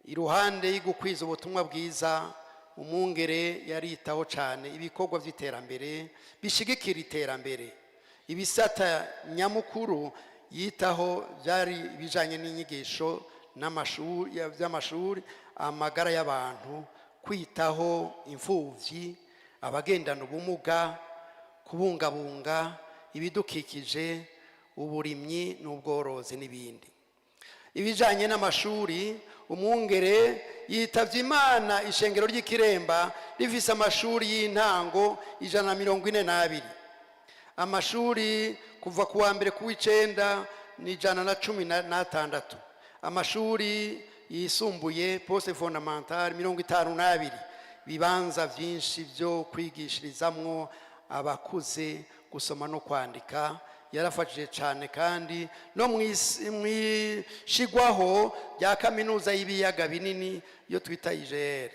iruhande y'ugukwiza ubutumwa bwiza, umwungere yaritaho cyane ibikorwa by'iterambere bishigikira iterambere. Ibisata nyamukuru yitaho byari ibijyanye n'inyigisho n'amashuri, by'amashuri, amagara y'abantu, kwitaho imfubyi, abagendana ubumuga, kubungabunga ibidukikije, uburimyi n'ubworozi n'ibindi. Ibijyanye n'amashuri, umwungere yitabye Imana ishengero ry'Ikiremba rifise amashuri y'intango 142, amashuri kuva ku wa mbere ku w'icenda ni 116, amashuri yisumbuye, poste fondamentale, 52, ibibanza byinshi byo kwigishirizamwo abakuze gusoma no kwandika. Yarafashije cyane kandi no mu ishigwaho rya Kaminuza y'Ibiyaga Binini, iyo twita IGR.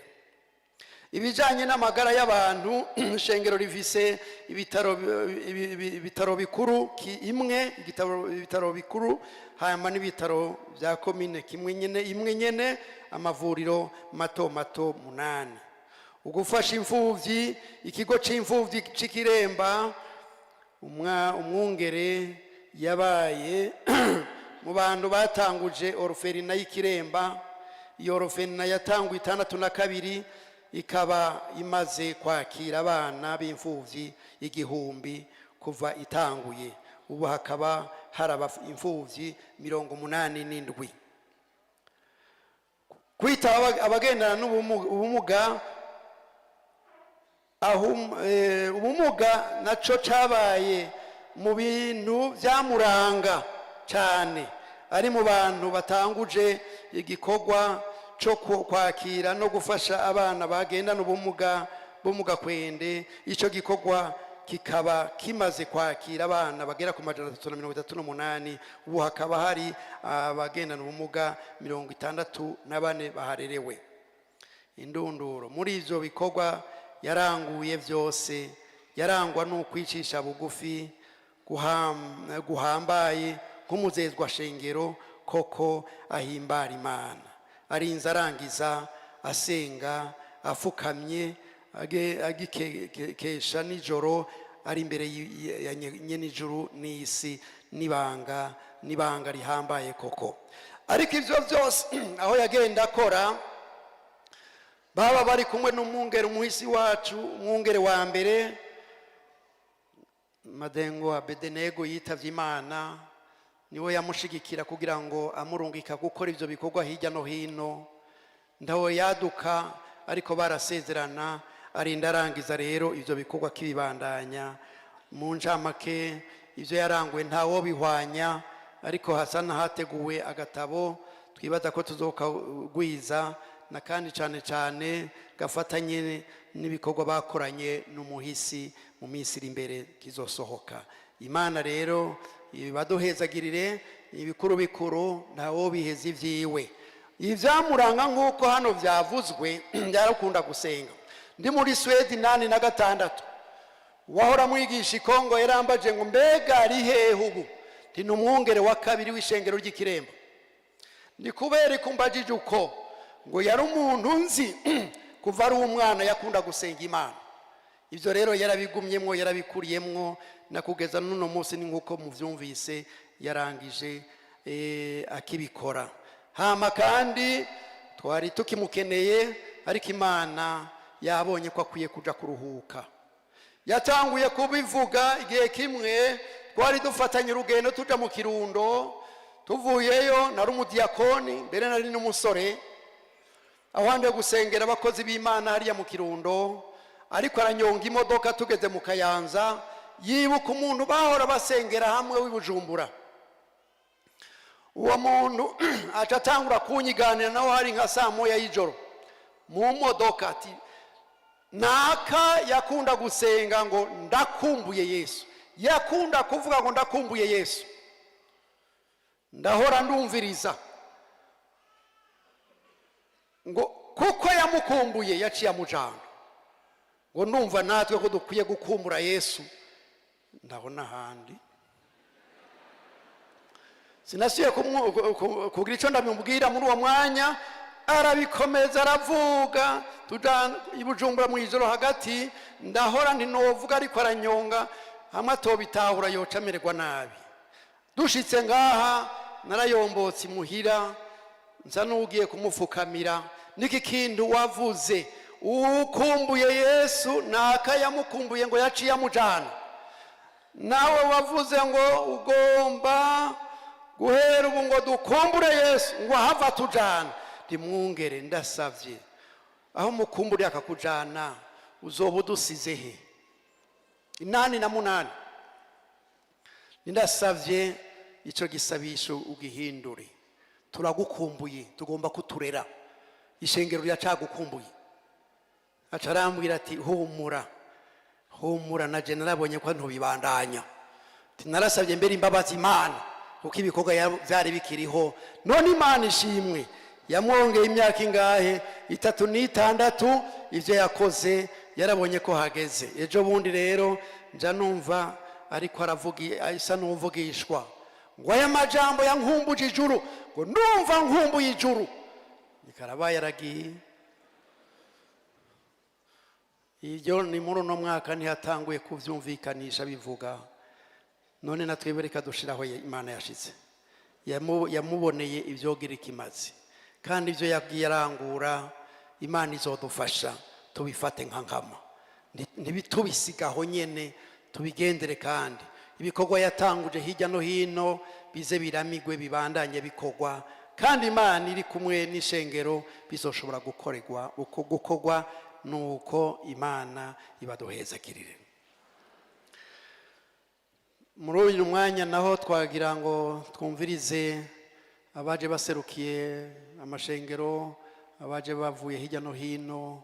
Ibijyanye n'amagara y'abantu, ishengero rifise ibitaro bikuru imwe, ibitaro bikuru, hanyuma n'ibitaro bya komine kimwe nyene, imwe nyene, amavuriro mato mato munani. Ugufasha imfuvyi, ikigo c'imfuvyi c'Ikiremba, umwungere yabaye mu bantu batanguje orphelinat y'Ikiremba. Iyo orphelinat yatanguye 62, ikaba imaze kwakira abana b'imfuvyi 1000 kuva itanguye. Ubu hakaba hari imfuvyi 87. Kwita abagendana n'ubumuga, aho ubumuga naco cabaye mu bintu byamuranga cyane. Ari mu bantu batanguje igikorwa cyo kwakira no gufasha abana bagendana ubumuga bo mu Gakwende. Icyo gikorwa kikaba kimaze kwakira abana bagera ku 338. Ubu hakaba hari abagendana ubumuga 64 baharerewe. Indunduro, muri ibyo bikorwa yaranguye byose, yarangwa n'ukwicisha bugufi guhambaye nk'umuzezwa shengero koko ahimbara Imana. Arinze arangiza asenga afukamye, agikesha nijoro, ari imbere ya nyenijuru n'isi. N'ibanga, n'ibanga rihambaye koko. Ariko ibyo byose aho yagenda akora, baba bari kumwe n'umwungere, umuhisi wacu, umwungere wa mbere Madengo Abedenego yitavye Imana, niwe yamushigikira kugira ngo amurungika gukora ibyo bikorwa hirya no hino. Ndawe yaduka, ariko barasezerana, arinda arangiza rero ibyo bikorwa kibibandanya. Mu ncamake, ibyo yaranguwe ntawo bihwanya, ariko hasa n'ahateguwe agatabo twibaza ko tuzokagwiza na kandi cyane cyane gafatanye n'ibikorwa bakoranye n'umuhisi mu minsi iri imbere kizosohoka. Imana rero baduhezagirire. Ibikuru bikuru ntawo biheza ibyiwe. Ibyamuranga nk'uko hano byavuzwe, byarakunda gusenga. Ndi muri Swedi 86, wahora mwigisha i Kongo yarambaje ngo: "Mbega ari hehe ubu?" Nti: "Ni umwungere wa kabiri w'ishengero ry'Ikiremba." Ni kubera ko umbajije uko? Ngo yari umuntu nzi kuva ari umwana, yakunda gusenga Imana. Ibyo rero yarabigumyemwo, yarabikuriyemwo na kugeza n'uno munsi. Ni nk'uko mubyumvise, yarangije akibikora. Hama kandi twari tukimukeneye, ariko Imana yabonye ko akwiye kuja kuruhuka. Yatanguye kubivuga igihe kimwe twari dufatanye urugendo tuja mu Kirundo, tuvuyeyo. Nari umudiyakoni mbere, nari n'umusore, aho handi gusengera abakozi b'Imana hariya mu Kirundo. Ariko aranyonga imodoka, tugeze mu Kayanza, yibuka umuntu bahora basengera hamwe w'i Bujumbura. Uwo muntu aca atangura kunyiganira nawe, hari nka saa 1 y'ijoro mu modoka, ati: "Naka yakunda gusenga ngo ndakumbuye Yesu, yakunda kuvuga ngo ndakumbuye Yesu." Ndahora ndumviriza ngo kuko yamukumbuye yaciye amujana. Ngo ndumva natwe ko dukwiye gukumbura Yesu. Ndabona ahandi. Sinasubiye kugira icyo ndamubwira muri uwo mwanya. Arabikomeza, aravuga, tuja i Bujumbura mu ijoro hagati. Ndahora ntinovuga, ariko aranyonga hamwe atobitahura yoca amererwa nabi. Dushitse ngaha, narayombotse imuhira, nsa n'ugiye kumupfukamira. Niki kintu wavuze? Ukumbuye Yesu naka yamukumbuye ngo yaciye amujana. Nawe wavuze ngo ugomba guhera ubu ngo dukumbure Yesu ngo ahava tujana. Rimwungere, ndasabye, aho mukumburiye akakujana, uzoba udusize he? 88. Ndasabye icyo gisabisho ugihindure. Turagukumbuye, tugomba kuturera, ishengero riracagukumbuye. Aca arambwira ati: "Humura, humura, na je narabonye ko ntubibandanya." Ati: "Narasabye mbere imbabazi Imana kuko ibikorwa byari bikiriho." None Imana ishimwe, yamwongeye imyaka ingahe? 36. Ibyo yakoze yarabonye ko hageze. Ejo bundi rero nja numva ariko aravuga, isa n'uvugishwa ngo aya majambo yankumbuje ijuru, ngo ndumva nkumbuye ijuru. Nikarabaye, yaragiye. Ibyo ni muri uno mwaka ntihatanguye kubyumvikanisha bivuga. None natwe reka dushiraho Imana yashize. Yamuboneye ibyogira ikimazi, kandi ibyo yagiye arangura, Imana izodufasha tubifate nka nkama. Ntibitubisigaho nyene, tubigendere, kandi ibikorwa yatanguje hirya no hino bize biramigwe, bibandanye bikorwa, kandi Imana iri kumwe n'ishengero bizoshobora gukorerwa uko gukorwa. Nuko Imana ibaduhezagirire. Muri uyu mwanya naho twagira ngo twumvirize abaje baserukiye amashengero, abaje bavuye hirya no hino,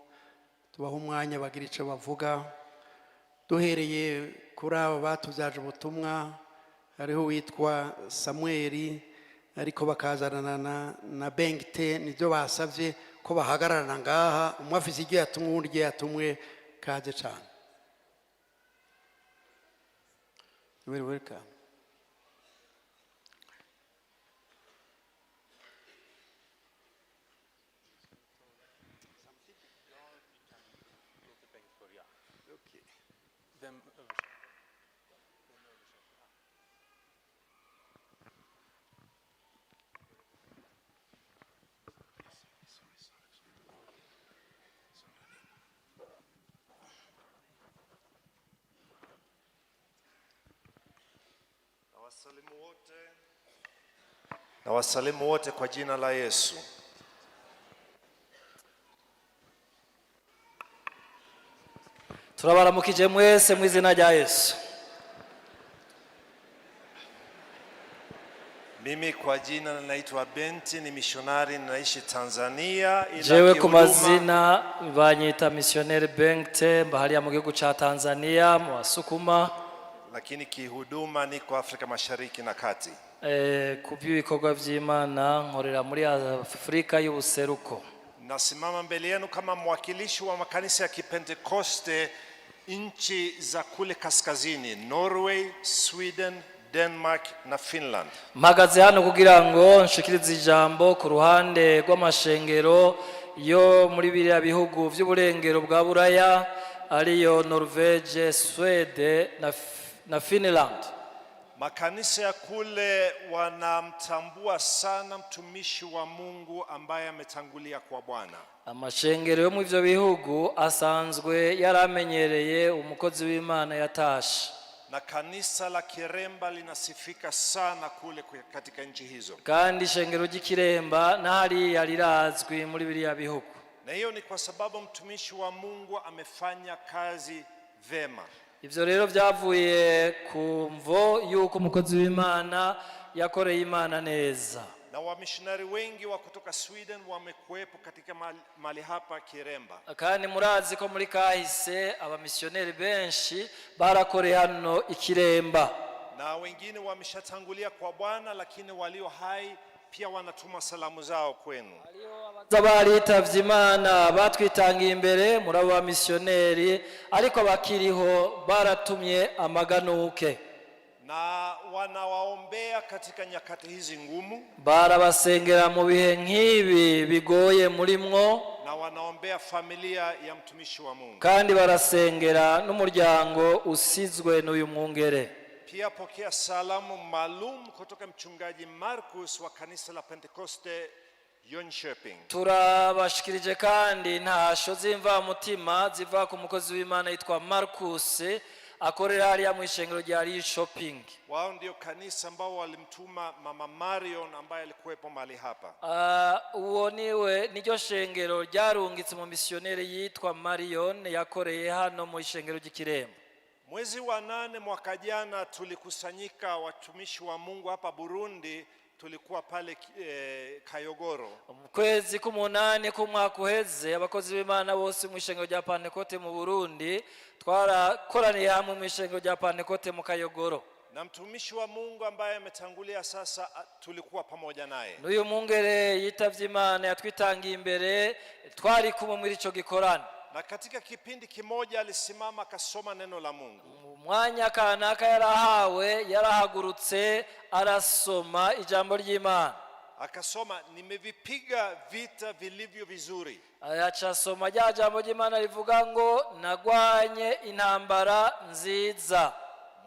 tubaha umwanya bagira icyo bavuga. Duhereye kuri abo batubyaje ubutumwa, hariho uwitwa Samweli, ariko bakazanana na Bengite. Nibyo basabye ko bahagararana ngaha, umwe afise iryo yatumwe, uwundi iryo yatumwe. Kaze cyane. Very welcome. Nawasalimu wote, nawasalimu wote kwa jina la Yesu. Turabaramukije mwese mu izina rya Yesu. Mimi kwa jina naitwa Benti, ni mishonari, ninaishi Tanzania, ila Jewe ku kihuduma mazina banyita missionnaire Bengte, mba hariya mu gihugu ca Tanzania mu Basukuma. Lakini kihuduma niko Afrika Mashariki na Kati. Ku by'ibikorwa by'Imana nkorera muri Afurika y'ubuseruko. Nasimama mbele yenu kama mwakilishi wa makanisa ya Kipentekoste nchi za kule kaskazini, Norway, Sweden, Denmark na Finland. Mpagaze hano kugira ngo nshikirize ijambo ku ruhande rw'amashengero yo muri biriya bihugu by'uburengero bwa Buraya, ariyo Norvege, Swede na Finland. Makanisa ya kule wanamtambua sana mtumishi wa Mungu ambaye ametangulia kwa Bwana. Amashengero yo mu ivyo bihugu asanzwe yaramenyereye umukozi w'Imana yatashe. Na kanisa la Kiremba linasifika sana kule katika nchi hizo. Kandi ishengero ry'Ikiremba n'ahariya rirazwi muri biriya bihugu. Na hiyo ni kwa sababu mtumishi wa Mungu amefanya kazi vema. Ivyo rero vyavuye ku mvo y'uko umukozi w'Imana yakoreye Imana neza. Na wamishonari wengi wa kutoka Sweden wamekuwepo katika mahali hapa Kiremba. Kandi murazi ko muri kahise abamisiyoneri benshi barakoreye hano Ikiremba. Na wengine wameshatangulia kwa Bwana, lakini walio hai pia wanatuma salamu zao kwenu. Baza baritavye Imana batwitangiye imbere muri abo bamisiyoneri, ariko abakiriho baratumye amaganuke. Na wanawaombea katika nyakati hizi ngumu, Barabasengera mu bihe nk'ibi bigoye murimwo, na wanaombea familia ya mtumishi wa Mungu. Kandi barasengera n'umuryango usizwe n'uyu mwungere. Pia pokea salamu maalum kutoka mchungaji Marcus wa kanisa la Pentekoste Jönköping. Turabashikirije kandi intasho z'imvamutima ziva ku mukozi w'Imana yitwa Marcus akorera hariya mu ishengero rya Shopping. Wao ndio kanisa ambao walimtuma mama Marion ambaye alikuwepo mahali hapa. Ah, uwo niwe niryo shengero ryarungitse mu misiyoneri yitwa Marion yakoreye hano mu ishengero ry'Ikirembo. Mwezi wa 8 mwaka jana tulikusanyika watumishi wa Mungu hapa Burundi, tulikuwa pale Kayogoro. Mu kwezi k'umunani k'umwaka uheze abakozi b'Imana bose mu ishengero rya Pantekote mu Burundi twarakoraniye hamwe mu ishengero rya Pantekote mu Kayogoro. Na mtumishi wa Mungu ambaye ametangulia sasa tulikuwa pamoja naye. N'uyu mwungere yitavye Imana yatwitangiye imbere twari kumwe muri ico gikorane. Na katika kipindi kimoja alisimama akasoma neno la Mungu. Mu mwanya kanaka yarahawe yarahagurutse arasoma ijambo ry'Imana. Akasoma, nimevipiga vita vilivyo vizuri. Aca asoma rya jambo ry'Imana rivuga ngo nagwanye intambara nziza,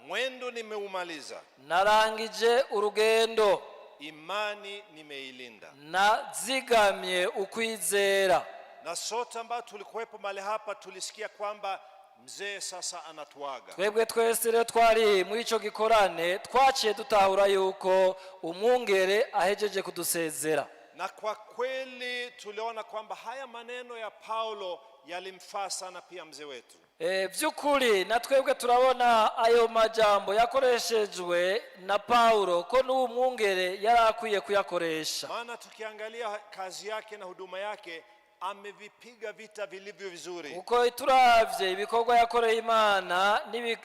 Mwendo nimeumaliza, narangije urugendo, imani nimeilinda. Nazigamye ukwizera. Na sote ambao tulikuwepo mahali hapa tulisikia kwamba mzee sasa anatuaga. Twebwe twese rero twari muri ico gikorane twaciye dutahura yuko umwungere ahejeje kudusezera. Na kwa kweli tuliona kwamba haya maneno ya Paulo yalimfaa sana pia mzee wetu. By'ukuri na twebwe turabona ayo majambo yakoreshejwe na Paulo ko n'uwo mwungere yari akwiye kuyakoresha. Maana tukiangalia kazi yake na huduma yake, amevipiga vita vilivyo vizuri. Kuko turavye ibikorwa yakoreye Imana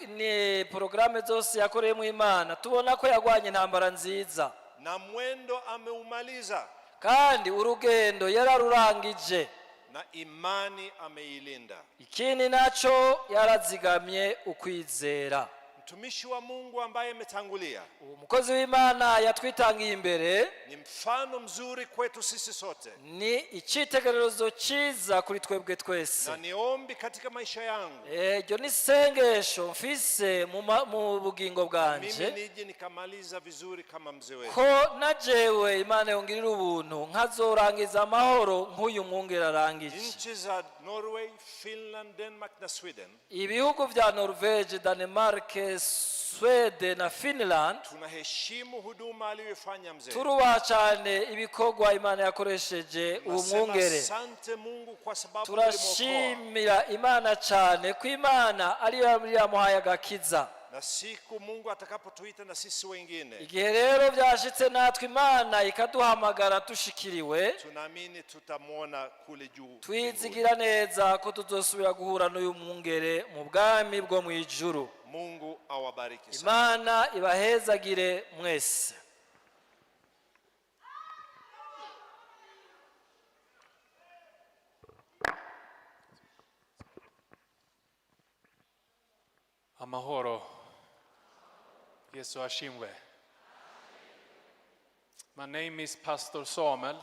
ni porogaramu zose yakoreyemo Imana tubona ko yagwanye intambara nziza. Na mwendo ameumaliza, Kandi urugendo yararurangije. Na imani ameilinda. Ikindi naco yarazigamye ukwizera. Mtumishi wa Mungu ambaye ametangulia Umukozi w'Imana yatwitangiye imbere ni mfano mzuri kwetu sisi sote, ni icyitegererezo cyiza kuri twebwe twese. Na ni ombi katika maisha yangu Iryo ni isengesho mfise mu bugingo bwanje mimi nije nikamaliza vizuri kama mzee wetu. ko na jewe Imana yongirira ubuntu nkazorangiza amahoro nk'uyu mwungere arangije. Nchi za Norway, Finland, Denmark na Sweden Ibihugu vya Norvege, Danemark, Swede na Finland tunaheshimu huduma aliyoifanya mzee. Turubaha cyane ibikorwa Imana yakoresheje uwo Tunasema mwungere. asante Mungu kwa sababu ulimwokoa. Turashimira Imana cyane ko Imana ariyo yari yamuhaye agakiza. Na siku Mungu atakapotuita na sisi wengine, Igihe rero byashitse natwe Imana ikaduhamagara dushikiriwe, tunaamini tutamwona kule juu mbinguni. Twizigira neza ko tuzosubira guhura n'uyu mwungere mu bwami bwo mu ijuru. Mungu awabariki sana. Imana ibahezagire mwese. Amahoro. Yesu ashimwe. My name is Pastor Samuel.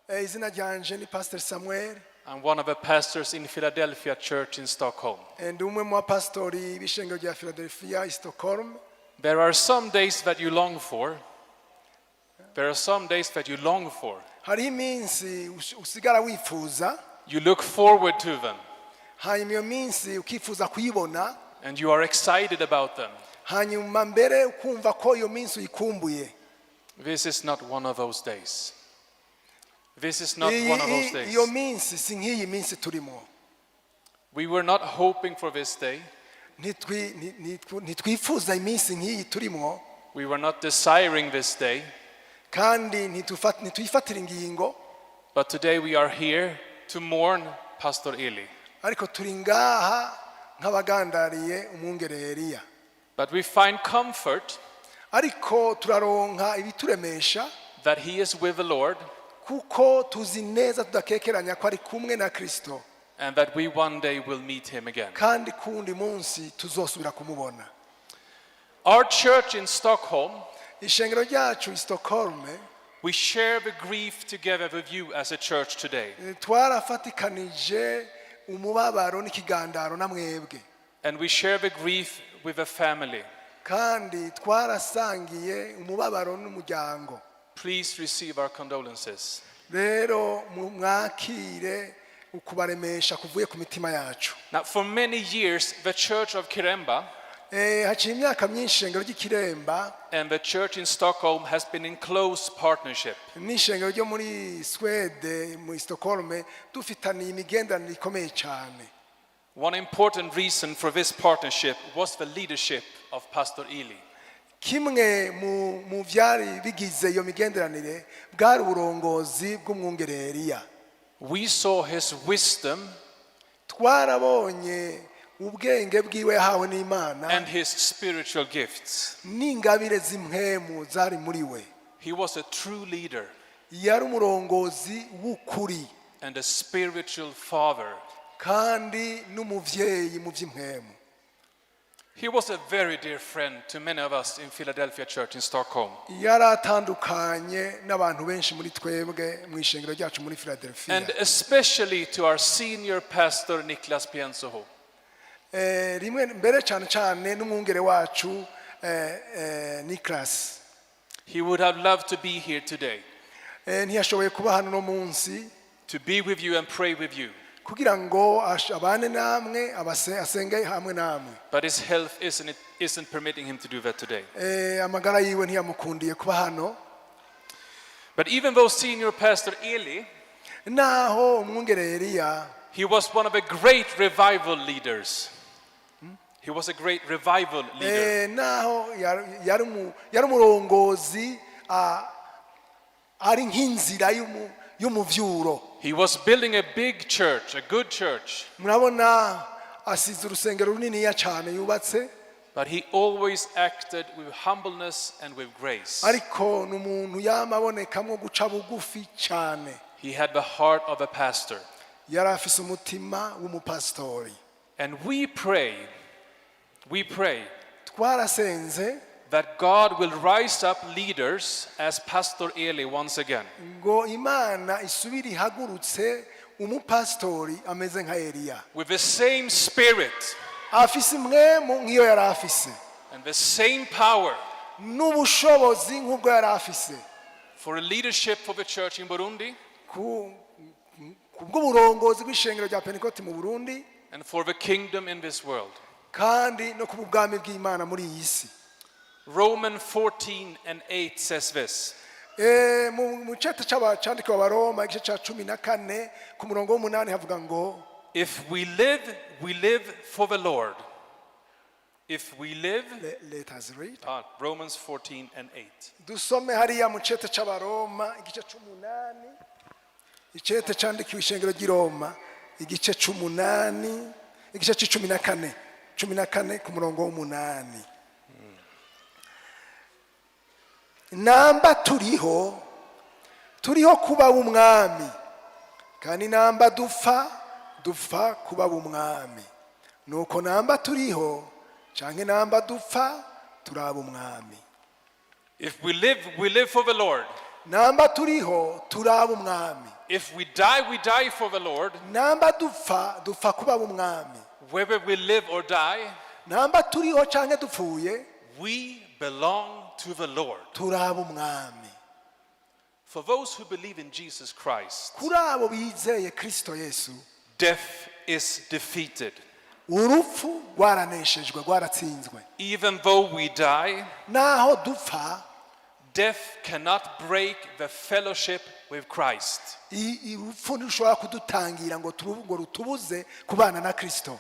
Izina ryanje ni Pastor Samuel. I'm one of the pastors in Philadelphia Church in Stockholm. Ndi umwe mu bapasitori b'ishengero rya Philadelphia i Stockholm. There are some days that you long for. There are some days that you long for. Hariho iminsi usigara wifuza. You look forward to them Hanyuma iyo minsi ukifuza kuyibona. And you are excited about them. Hanyuma mbere ukumva ko iyo minsi uyikumbuye. This is not one of those days. This is not one of those days. Iyo minsi si nk'iyi minsi turimo. We were not hoping for this day. Ntitwifuza iminsi nk'iyi turimo. We were not desiring this day. Kandi ntituyifatira ingingo. But today we are here to mourn Pastor Eli. Ariko turi ngaha nk'abagandariye umwungere Eliya. But we find comfort Ariko turaronka ibituremesha that he is with the Lord kuko tuzi neza tudakekeranya ko ari kumwe na Kristo and that we one day will meet him again. Kandi kuwundi munsi tuzosubira kumubona. Our church in Stockholm, Ishengero ryacu i Stockholm, we share the grief together with you as a church today. Twarafatikanije umubabaro n'ikigandaro na mwebwe. And we share the grief with the family. Kandi twarasangiye umubabaro n'umuryango. Please receive our condolences. Rero mwakire ukubaremesha kuvuye ku mitima yacu. Now, for many years, the Church of Kiremba Haciye imyaka myinshi ishengero ry'Ikiremba and the church in Stockholm has been in close partnership. N'ishengero ryo muri Swede muri Stockholm dufitaniye imigenderanire ikomeye cyane. One important reason for this partnership was the leadership of Pastor Eli. Kimwe mu byari bigize iyo migenderanire bwari uburongozi bw'umwungere Eliya. We saw his wisdom Twarabonye ubwenge bwiwe yahawe n'Imana and his spiritual gifts. N'ingabire z'impwemu zari muri we. He was a true leader Yari umurongozi w'ukuri and a spiritual father. Kandi n'umuvyeyi mu by'impwemu. He was a very dear friend to many of us in Philadelphia Church in Stockholm. Yari atandukanye n'abantu benshi muri twebwe mu ishengero ryacu muri Philadelphia. And especially to our senior pastor Niklas Piensoho. Rimwe mbere cyane cyane n'umwungere wacu Niklas. He would have loved to be here today, Ntiyashoboye kuba hano uno munsi to be with you and pray with you. Kugira ngo abane namwe asenge hamwe namwe. But his health isn't permitting him to do that today. Amagara yiwe ntiyamukundiye kuba hano. But even though senior pastor Eli, Naho umwungere Eliya he was one of the great revival leaders. He was a great revival leader. Naho yari umurongozi ari nk'inzira y'umuvyuro. He was building a big church, a good church, Murabona asize urusengero runiniya cyane yubatse. But he always acted with humbleness and with grace. Ariko ni umuntu yama abonekamwo guca bugufi cyane. He had the heart of a pastor. Yari afise umutima w'umupasitori. And we pray Twarasenze that God will rise up leaders as Pastor Eli once again. Ngo Imana isubire ihagurutse umupasitori ameze nka Eliya With the same spirit afise impwemu nk'iyo yari afise and the same power n'ubushobozi nk'ubwo yari afise for a leadership for the church in Burundi ku bw'uburongozi bw'ishengero rya Pentekoti mu Burundi and for the kingdom in this world. Kandi no ku bw'ubwami bw'Imana muri iyi si. Romans 14 and 8 says this. Mu cete candikiwe Abaroma igice ca 14 ku murongo w'umunani havuga ngo: If we live, we live for the Lord. If we live, Let us read. Romans 14 and 8. Dusome hariya mu cete c'Abaroma igice c'umunani, icete candikiwe ishengero ry'i Roma igice c'umunani, igice c'icumi na kane, 14 ku murongo w'umunani: Namba turiho, turiho kuba w'Umwami, kandi namba dupfa, dupfa kuba w'Umwami. Nuko namba turiho canke namba dupfa, turaba Umwami. If we live, we live for the Lord. Namba turiho, turaba Umwami. If we die, we die for the Lord. Namba dupfa, dupfa kuba umwami. Whether we live or die, Namba turiho canke dupfuye, we belong to the Lord. Turaba Umwami. For those who believe in Jesus Christ, Kuri abo bizeye Kristo Yesu, death is defeated. Urupfu rwaraneshejwe, rwaratsinzwe. Even though we die, Naho dupfa, death cannot break the fellowship with Christ. Urupfu ntirushobora kudutangira ngo rutubuze kubana na Kristo.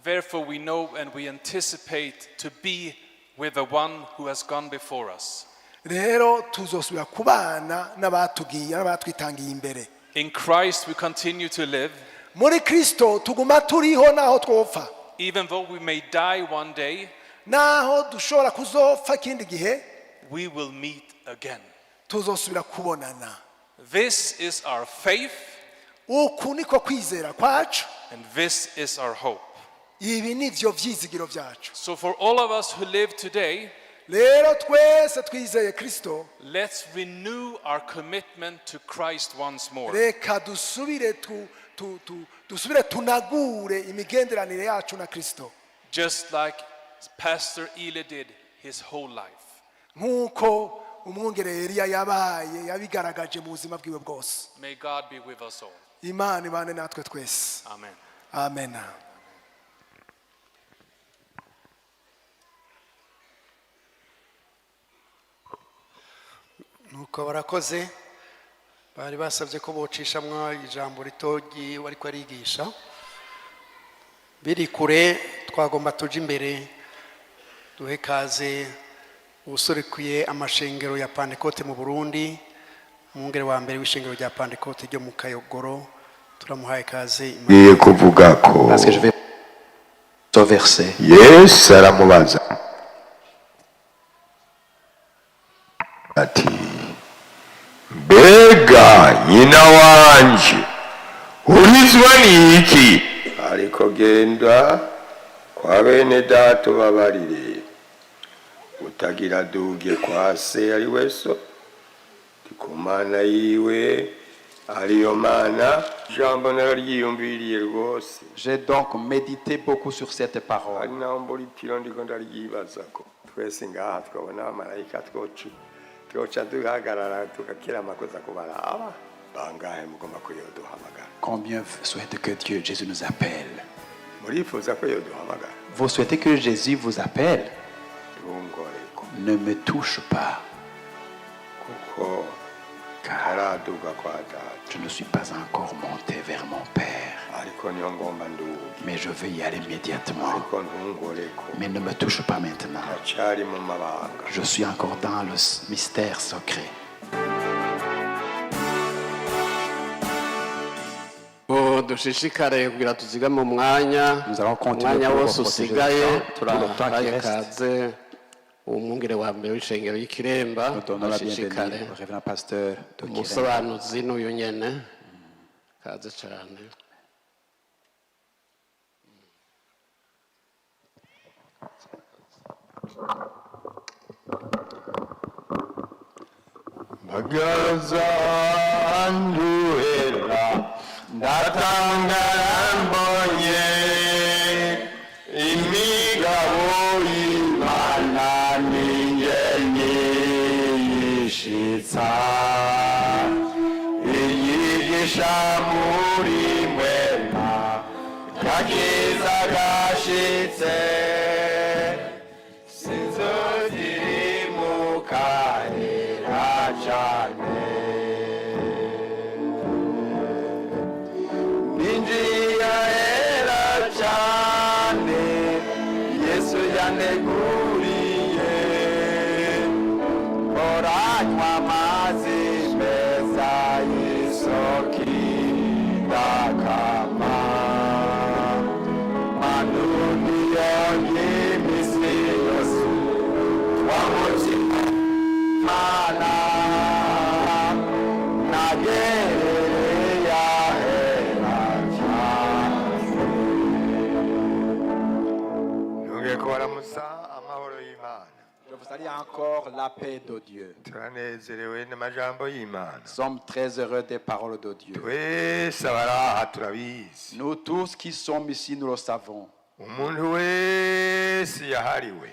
Therefore, we know and we anticipate to be with the one who has gone before us. Rero tuzosubira kubana n'abatugiye n'abatwitangiye imbere. In Christ, we continue to live, Muri Kristo tuguma turiho naho twopfa, even though we may die one day, naho dushobora kuzopfa ikindi gihe, we will meet again. Tuzosubira kubonana. This is our faith, Uku niko kwizera kwacu, and this is our hope. Ibi nivyo vyizigiro vyacu. So, for all of us who live today, Rero twese twizeye Kristo, let's renew our commitment to Christ once more. Reka dusubire tu, tu, tu, dusubire tunagure imigenderanire yacu na Kristo, Just like Pastor Eli did his whole life. Nk'uko umwungere Eliya yabaye yabigaragaje mu buzima bwiwe bwose. May God be with us all. Imana ibane natwe twese. Amen. Amen. Nuko barakoze bari basabye ko bocishamwo ijambo rito ryiwe ariko arigisha biri kure twagomba tuje imbere duhe kaze uwuserukiye amashengero ya Pantekote mu Burundi, umwungere wa mbere w'ishengero rya Pantekote ryo mu Kayogoro, turamuhaye kaze. Ngiye kuvuga ko Parce que je vais au verset. Yesu aramubaza ati mbega nyina wanje urizwa n'iki ariko genda kwa bene data ubabarire utagira duge kwa se ari we so ku mana yiwe ariyo mana ijambo nararyiyumviriye rwose. J'ai donc médité beaucoup sur cette parole. Ari naho mbura itiro ndiko ndaryibazako twese ngaha twabona abamarayika twocu twoca duhagarara tugakira amakosa kubaraba bangahe mugomba ko yoduhamagara? Combien souhaitent que Dieu, Jésus nous appelle? Murifuza ko yoduhamagara? Vous souhaitez que Jésus vous appelle? Ntungoreko. Ne me touche pas, kuko ntaraduga kwa data. Je ne suis pas encore monté vers mon Père, ariko niyo ngomba nduge. Mais je veux y aller immédiatement. Ariko ntungoreko. Mais ne me touche pas maintenant. Ndacyari mu mabanga. Je suis encore dans le mystère secret. Oh, dushishikare kugira tuzigame umwanya umwanya wose usigaye turahaye kaze umwungere wa mbere w'ishengero y'Ikiremba ashishikare umusobanuzi n'uyu nyene kaze cyane. Mpagaze nduhera ndatangara mbonye imigabo y'Imana n'ingeni yishitsa inyigisha muri mwema kakiza gashitse sinzozirimukanira cane ninjiya hera cane Yesu yaneguriye oranywa amazi meza y'isoko idakama manuniyo y'imisi yose wamutima nagereye ahera cyane. Nongeye kubaramutsa amahoro y'Imana. Je vous salue encore la paix de Dieu. Turanezerewe n'amajambo y'Imana. Nous sommes très heureux des paroles de Dieu. Twese abari aha turabizi. Nous tous qui sommes ici, nous le savons. Umuntu wese yahariwe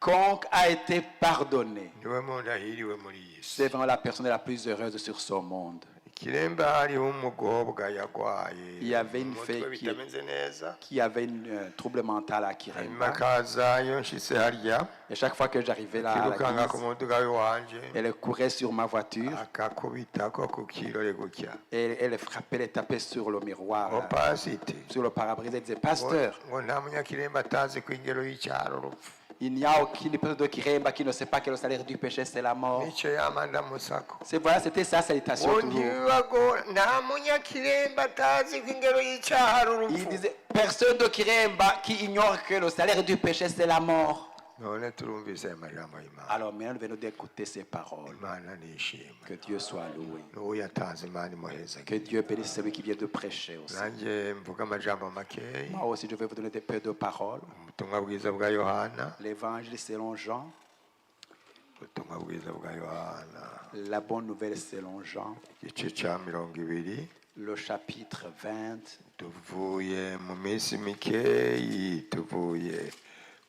Quiconque a été pardonné, niwe muntu ahiriwe muri iyi si. c'est vraiment la personne la plus heureuse sur ce monde. Ikiremba hariho umukobwa yagwaye Il y avait une umutwe fille bitameze neza qui avait un trouble mental à hanyuma Kiremba. akaza iyo nshitse harya Et chaque fois que j'arrivais là, à kirukanga ku l'église, muduga w'iwanje elle courait sur ma voiture akakubitako ku kirore gutya. Et elle frappait, elle tapait sur le miroir, ngo pasite sur le pare-brise. Elle disait, pasteur, ngo nta munyakiremba atazi ko ingero y'icyaha ari urupfu. Il n'y a aucune personne de Kiremba qui ne sait pas que le salaire du péché, c'est la mort. Nicyo yama ndamusako. C'est voilà, c'était sa salutation ngo toujours. ntibibagora nta munyakiremba atazi ko ingero y'icyaha ari Il urupfu. disait, personne de Kiremba qui ignore que le salaire du péché, c'est la mort. None turumvise aya majambo y'Imana. Alors maintenant, nous venons d'écouter ces paroles. Imana nishimwe. Que Dieu soit loué. N'uwo yatanze Imana imuheze. Que Dieu bénisse celui qui vient de prêcher aussi. Nanjye mvuga amajambo makeya. Moi aussi, je vais vous donner des peu de paroles. Ubutumwa bwiza bwa Yohana L'évangile selon Jean, Ubutumwa bwiza bwa Yohana, La bonne nouvelle selon Jean, igice cya 20. Le chapitre 20. Tuvuye mu minsi mikeyi tuvuye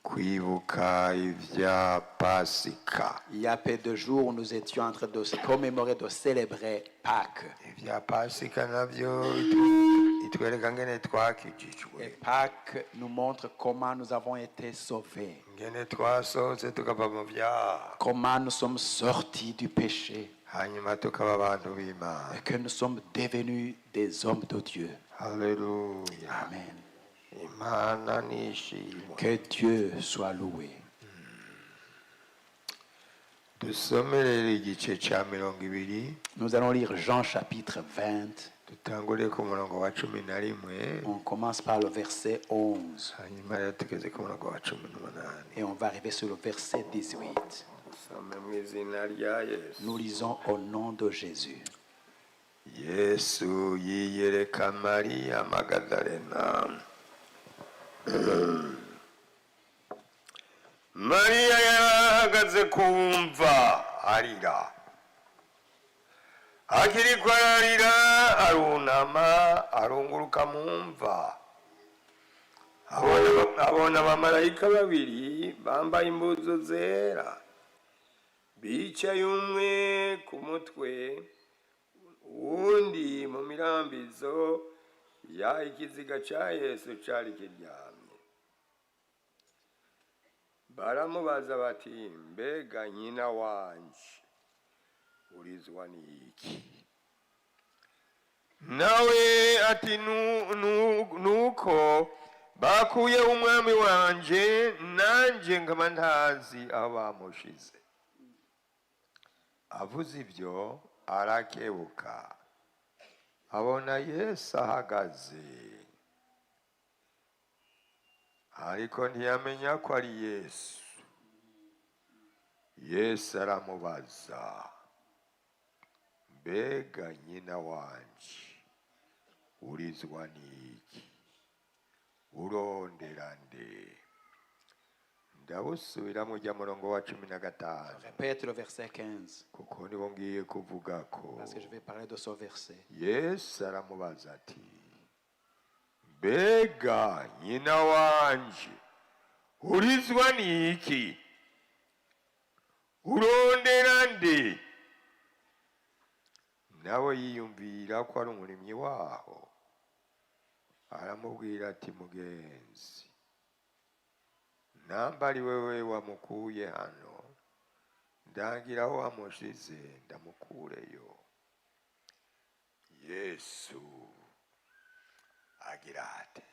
kwibuka ibya Pasika. Il y a peu de jours, nous étions en train de se commémorer, de célébrer Pâques. Ibya Pasika nabyo itwereka ngene twakijijwe, Et Pâques nous montre comment nous avons été sauvés, ngene twasohotse tukava mu byaha, comment nous sommes sortis du péché hanyuma tukaba abantu b'Imana. Et que nous sommes devenus des hommes de Dieu. Haleluya. Amen. Imana nishimwe. Que Dieu soit loué. Dusome rero igice cya 20. Nous allons lire Jean chapitre 20. Dutangure ku murongo wa 11. On commence par le verset 11 hanyuma rero tugeze ku murongo wa 18. Et on va arriver sur le verset 18. Dusome mu izina rya Yesu. Nous lisons au nom de Jésus. Yesu yiyereka Mariya Magadalena. Mariya yarahagaze ku mva arira. Akiriko ararira, arunama, arunguruka mu mva, abona abamarayika babiri bambaye impuzu zera bicaye, umwe ku mutwe, uwundi mu mirambizo ya ikiziga cya Yesu cyari kiryamye. Baramubaza bati: "Mbega nyina wanje, urizwa n'iki?" Nawe ati: "Nuko bakuye umwami wanje, nanjye nkaba ntazi aho bamushize." Avuze ibyo, arakebuka, abona Yesu ahagaze, ariko ntiyamenya ko ari Yesu. Yesu aramubaza: "Mbega nyina wanje, urizwa n'iki? Urondera nde?" Ndawusubiramo ujya murongo wa 15. Répète le verset 15 kuko niwo ngiye kuvuga ko. Parce que je vais parler de ce verset. Yesu aramubaza ati: "Mbega nyina wanje, urizwa n'iki? Urondera nde?" Nawe yiyumvira ko ari umurimyi waho, aramubwira ati: "Mugenzi, namba ari wewe wamukuye hano, ndangira aho wamushize ndamukureyo." Yesu agira ate?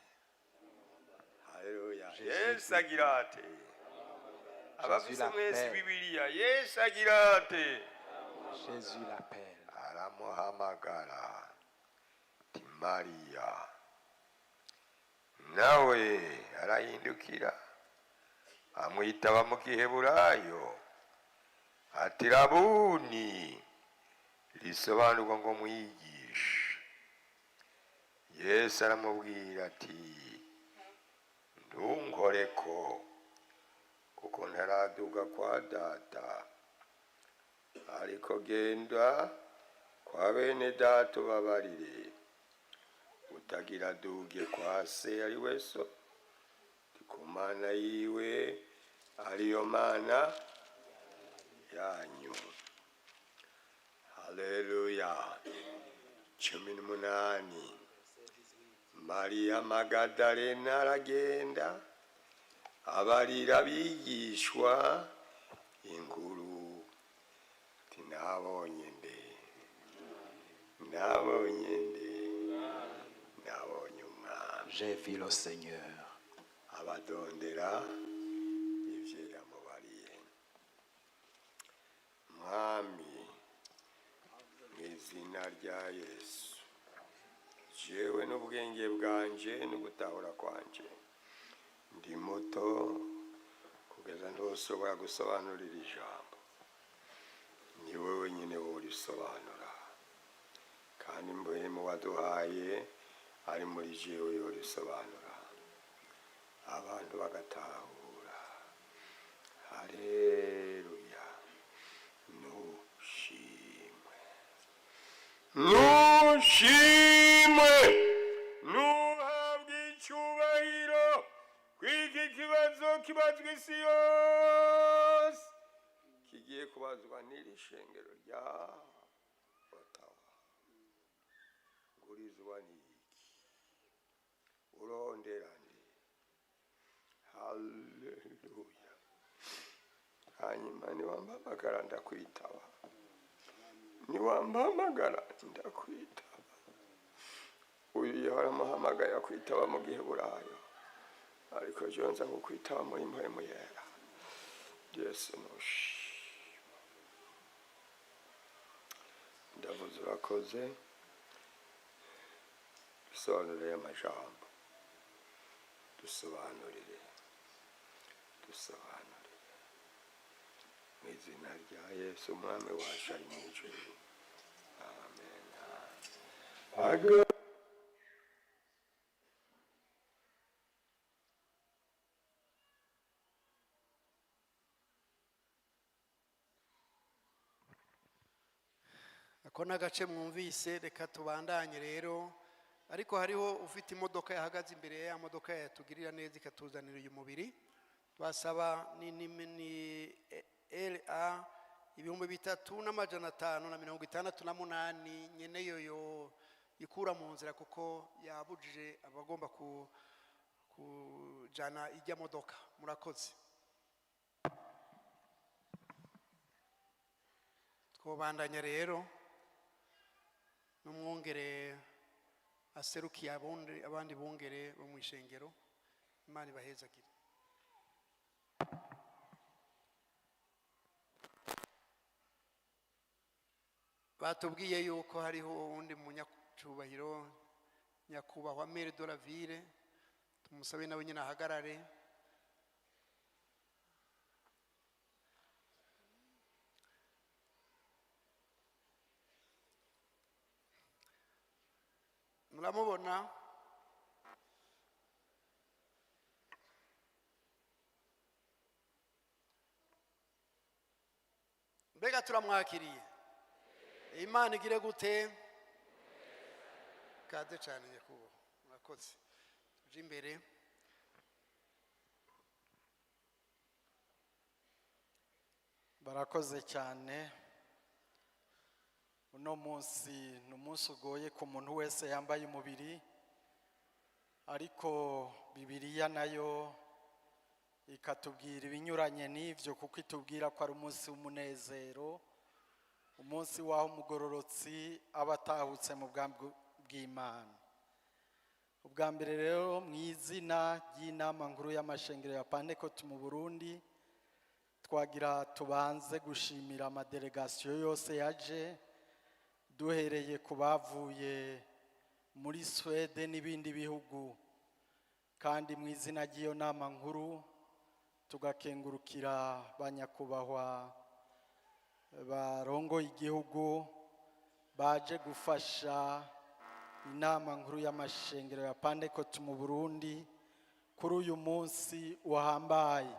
Haleluya! Yesu agira ate? Abafise mwese Bibiliya, Yesu agira ate? Jésus l'appelle. Aramuhamagara ati: "Mariya." Nawe arahindukira, amwitaba mu Giheburayo ati: "Rabuni," risobanurwa ngo mwigishe. Yesu aramubwira ati: "Ntunkoreko, kuko ntaraduga kwa Data, ariko genda kwa bene Data ubabarire utagira duge kwa se, ari we so, ku Mana yiwe, ariyo Mana yanyu." Haleluya! 18. Mariya Magadalena aragenda, abarira abigishwa inkuru ati: "Nabonye nde? Nabonye nde? Nabonye Umwami." J'ai vu le Seigneur. Abadondera ivyo yamubariye. Mwami, mu izina rya Yesu, jewe n'ubwenge bwanje n'ugutahura kwanje ndi muto kugeza ntushobora gusobanurira ijambo. Ni wowe nyine wowe urisobanura, kandi mbuye mu waduhaye ari muri jewe yorisobanura, abantu bagatahura. Haleluya! Nushimwe, nuhabwe icyubahiro kw'iki kibazo kibazwa isi yose, kigiye kubazwa n'iri shengero rya Ottawa. Ngurizwa n'iki? Urondera nde? Haleluya! Hanyuma niwampamagara ndakwitaba, niwampamagara ndakwitaba. Uyu yaramuhamagaye akwitaba mu gihe burayo, ariko jewe nza kukwitaba muri Mpwemu Yera. Yesu nushima, ndavuze urakoze. Dusobanurire amajambo, dusobanurire, dusobanurire mu izina rya Yesu Umwami wacu ari mu ijuru, amen. Ako ni agace mwumvise. Reka tubandanye rero, ariko hariho ufite imodoka yahagaze imbere ya modoka yatugirira neza ikatuzanira uyu mubiri. Basaba ni LA 3568. Nyeneyo yo ikura mu nzira kuko yabujije abagomba kujana ijya modoka. Murakoze. Twobandanya rero n'umwungere aserukiye abandi bungere bo mu ishengero. Imana ibahezagire. Batubwiye yuko hariho uwundi munyacubahiro, nyakubahwa maire de la ville. Tumusabe nawe nyine ahagarare. Muramubona. Mbega turamwakiriye? Imana igire gute? Kaze cyane nyakubahwa, murakoze. Tuje imbere. Barakoze cyane. Uno munsi ni umunsi ugoye ku muntu wese yambaye umubiri, ariko Bibiliya nayo ikatubwira ibinyuranye n'ibyo, kuko itubwira ko ari umunsi w'umunezero, umunsi w'aho umugororotsi aba atahutse mu bwami bw'Imana. Ubwa mbere rero, mu izina ry'inama nkuru y'amashengero ya Pantekoti mu Burundi, twagira tubanze gushimira amadelegasiyo yose yaje, duhereye ku bavuye muri Swede n'ibindi bihugu. Kandi mu izina ry'iyo nama nkuru tugakengurukira ba nyakubahwa barongoye igihugu baje gufasha inama nkuru y'amashengero ya Pantekoti mu Burundi kuri uyu munsi uhambaye,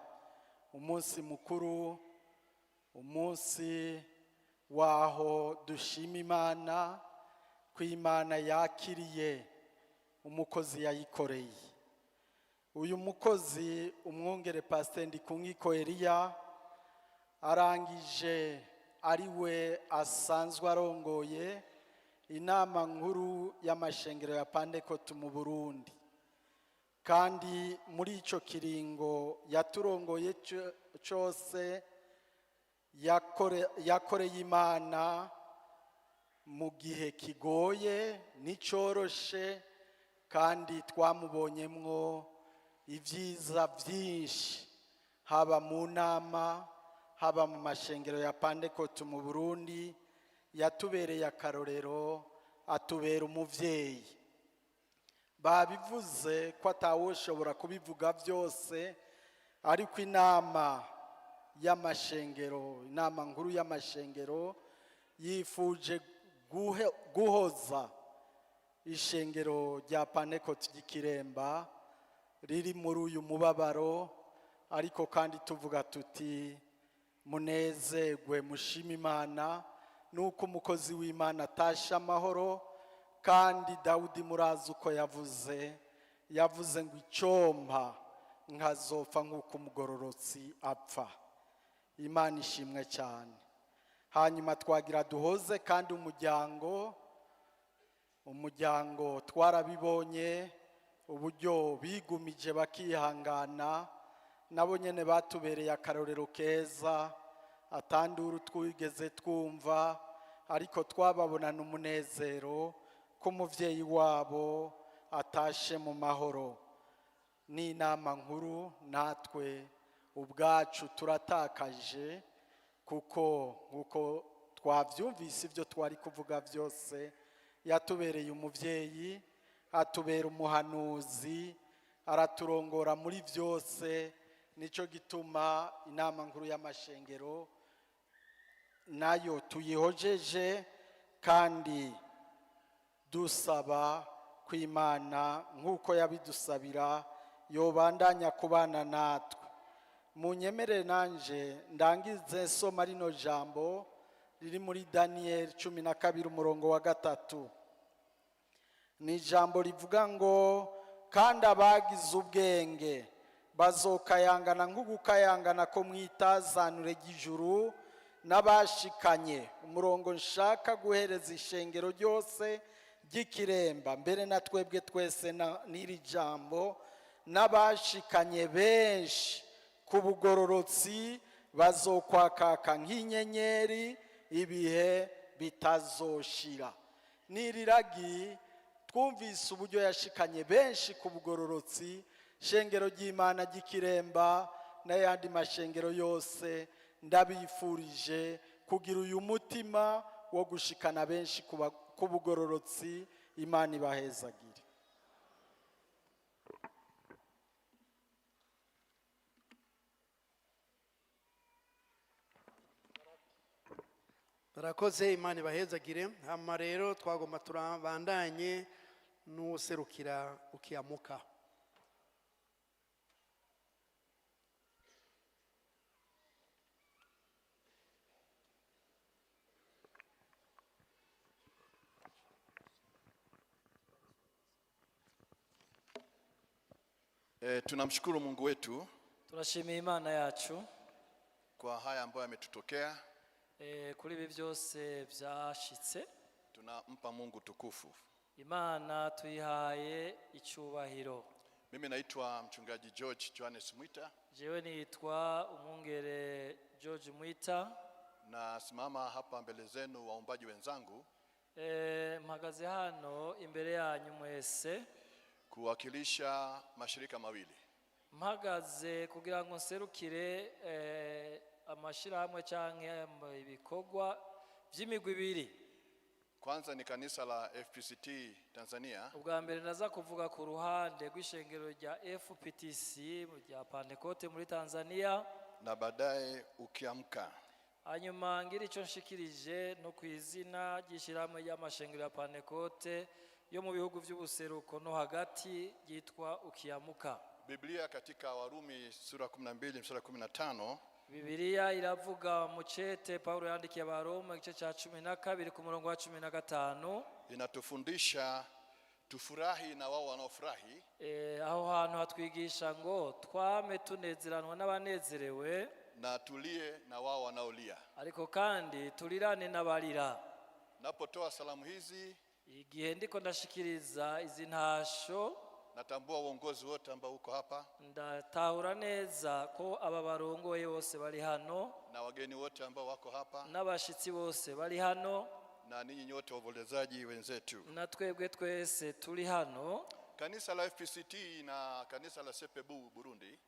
umunsi mukuru, umunsi waho dushima Imana ko Imana yakiriye umukozi yayikoreye. Uyu mukozi, umwungere Pasiteri Ndikunkiko Eliya, arangije ari we asanzwe arongoye inama nkuru y'amashengero ya Pantekoti mu Burundi. Kandi muri ico kiringo yaturongoye cose, yakoreye Imana mu gihe kigoye n'icoroshe, kandi twamubonyemwo ibyiza byinshi, haba mu nama, haba mu mashengero ya Pantekoti mu Burundi. Yatubereye akarorero, atubera umuvyeyi. Babivuze ko atawushobora kubivuga byose, ariko inama y'amashengero, inama nkuru y'amashengero yifuje guhoza ishengero rya Pantekoti ry'Ikiremba riri muri uyu mubabaro. Ariko kandi tuvuga tuti munezerwe, mushime Imana. Nuko umukozi w'Imana atashe amahoro. Kandi Dawudi murazi uko yavuze, yavuze ngo icyompa nkazopfa nk'uko umugororotsi apfa. Imana ishimwe cyane. Hanyuma twagira duhoze kandi umuryango twarabibonye uburyo bigumije bakihangana, nabo nyene batubereye akarorero keza, atandura twigeze twumva, ariko twababonana umunezero ko umuvyeyi wabo atashe mu mahoro. N'inama nkuru natwe ubwacu turatakaje, kuko nk'uko twabyumvise ibyo twari kuvuga byose, yatubereye umuvyeyi, atubera umuhanuzi, araturongora muri byose. Nicyo gituma inama nkuru y'amashengero nayo tuyihojeje, kandi dusaba kw'Imana nk'uko yabidusabira yobandanya kubana natwe. Munyemerere nanje ndangize nsoma rino jambo riri muri Daniel 12 umurongo wa 3. Ni ijambo rivuga ngo kandi abagize ubwenge bazokayangana nk'ugukayangana ko mwitazanure ry'ijuru n'abashikanye. Umurongo nshaka guhereza ishengero ryose ry'Ikiremba, mbere na twebwe twese n'iri jambo, n'abashikanye benshi ku bugororotsi bazokwakaka nk'inyenyeri ibihe bitazoshira. N'iriragi twumvise uburyo yashikanye benshi ku bugororotsi. Shengero ry'Imana ry'Ikiremba n'ayandi mashengero yose, ndabifurije kugira uyu mutima wo gushikana benshi ku bugororotsi. Imana ibahezagire. Barakoze, Imana ibahezagire. Hama rero twagomba turabandanye n'userukira Ukiamuka. Tunamshukuru Mungu wetu Turashimiye Imana yacu kwa haya ambayo yametutokea. Kuri ibi byose byashitse. Tunampa Mungu tukufu. Imana tuyihaye icyubahiro. Mimi naitwa mchungaji George Johannes Mwita. Jewe nitwa umwungere George Mwita. Nasimama hapa mbele zenu waombaji wenzangu Mpagaze hano imbere yanyu mwese kuwakilisha mashirika mawili. Mpagaze kugira ngo nserukire amashirahamwe canke ibikorwa vy'imigwi ibiri. Kwanza ni kanisa la FPCT Tanzania. Ubwa mbere ndaza kuvuga ku ruhande rw'ishengero rya FPTC rya Pentecote muri Tanzania, na baadaye Ukiamka. Hanyuma ngira icyo nshikirije no ku izina ry'ishyirahamwe ry'amashengero ya Pentecote yo mu bihugu by'ubuseruko no hagati ryitwa Ukiamuka. Biblia katika Warumi sura 12 mstari 15 Bibiliya iravuga mu cete Paulo yandikiye Abaroma igice cya 12 ku murongo wa 15 inatufundisha tufurahi na wao wanaofurahi, Aho hantu hatwigisha ngo twame tunezeranwa n'abanezerewe, na tulie na wao wanaolia. ariko kandi turirane n'abarira. Napotoa salamu hizi, Igihe ndiko ndashikiriza izi ntasho, natambua uongozi wote ambao uko hapa ndatahura neza ko aba barongoye bose bari hano, na wageni wote ambao wako hapa, n'abashitsi bose bari hano, na ninyi nyote waombolezaji wenzetu. Na twebwe twese turi hano. Kanisa la FPCT na kanisa la CPBU Burundi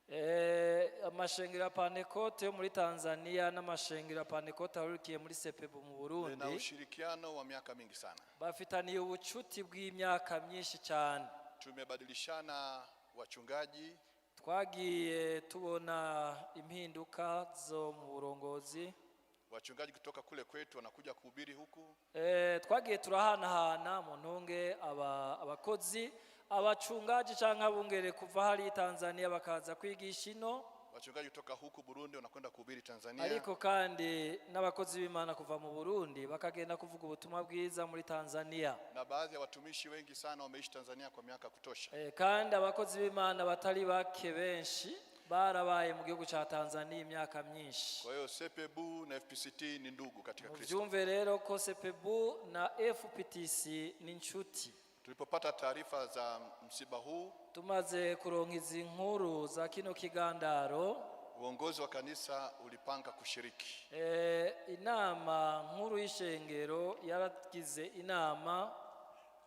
Amashengero ya Pentecote yo muri Tanzania n'amashengero ya Pentecote ahurikiye muri CPBU mu lina Burundi ushirikiano wa miaka mingi sana. bafitaniye ubucuti bw'imyaka myinshi cyane. Tumebadilishana wachungaji, Twagiye tubona impinduka zo mu burongozi. wachungaji kutoka kule kwetu wanakuja kuhubiri huku, Twagiye turahanahana mu ntunge abakozi, abacungaji canke abungere kuva hari Tanzania bakaza kwigisha ino, Wachungaji kutoka huku Burundi wanakwenda kuhubiri Tanzania. Ariko kandi n'abakozi b'Imana kuva mu Burundi bakagenda kuvuga ubutumwa bwiza muri Tanzania. Na baadhi ya watumishi wengi sana wameishi Tanzania kwa miaka ya kutosha. Kandi abakozi b'Imana batari bake benshi barabaye mu gihugu cya Tanzania imyaka myinshi. Kwa hiyo CPBU na FPCT ni ndugu katika Kristo. Mubyumve rero ko CPBU na FPTC ni inshuti. Tulipopata taarifa za msiba huu, Tumaze kuronka izi nkuru za kino kigandaro, uongozi wa kanisa ulipanga kushiriki. Inama nkuru y'ishengero yaragize inama.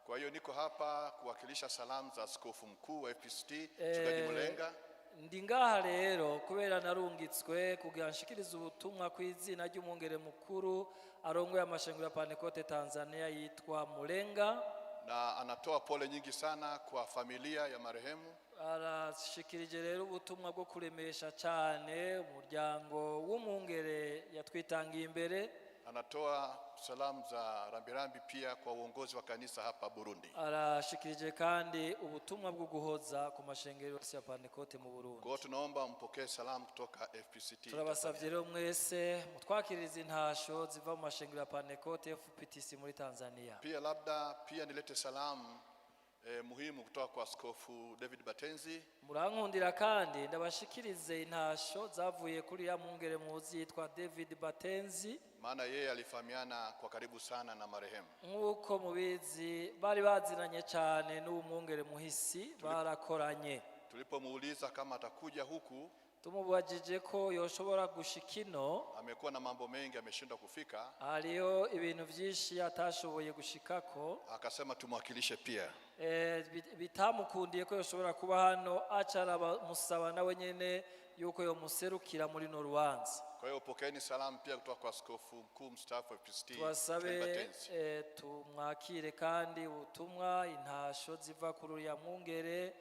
Kwa hiyo niko hapa kuwakilisha salamu za askofu mkuu wa FPCT, Mchungaji Mulenga, Ndi ngaha rero kubera narungitswe kugira nshikirize ubutumwa ku izina ry'umwungere mukuru arongoye amashengero ya Pantekote Tanzania yitwa Mulenga. Na anatoa pole nyingi sana kwa familia ya marehemu. Arashikirije rero ubutumwa bwo kuremesha cyane umuryango w'umwungere yatwitangiye imbere. Anatoa salamu za rambirambi pia kwa uongozi wa kanisa hapa Burundi. Arashikirije kandi ubutumwa bwo guhoza ku mashengero yose ya Pantekote mu Burundi. Kwa hiyo tunaomba mpokee salamu kutoka FPCT. Turabasabye rero mwese mutwakiriza intasho ziva mu mashengero ya Pantekote FPTC muri Tanzania. Pia labda pia nilete salamu muhimu kutoka kwa Askofu David Batenzi. Murankundira kandi ndabashikirize intasho zavuye kuri ya mwungere muzi yitwa David Batenzi. Maana yeye alifahamiana kwa karibu sana na marehemu. Nk'uko mubizi bari bazinanye cyane n'uwo mwungere muhisi barakoranye. Tulipomuuliza kama atakuja huku, Tumubajije ko yoshobora gushika ino, amekuwa na mambo mengi ameshindwa kufika, hariho ibintu byinshi atashoboye gushikako, akasema tumwakilishe pia. Bitamukundiye ko yoshobora kuba hano aca aramusaba nawe nyene yuko yomuserukira muri no rubanza. Kwa hiyo pokeeni salamu pia kutoka kwa askofu mkuu mstaafu wa FPCT, Tubasabe David Batenzi. Tumwakire kandi ubutumwa intasho ziva kuri uriya mwungere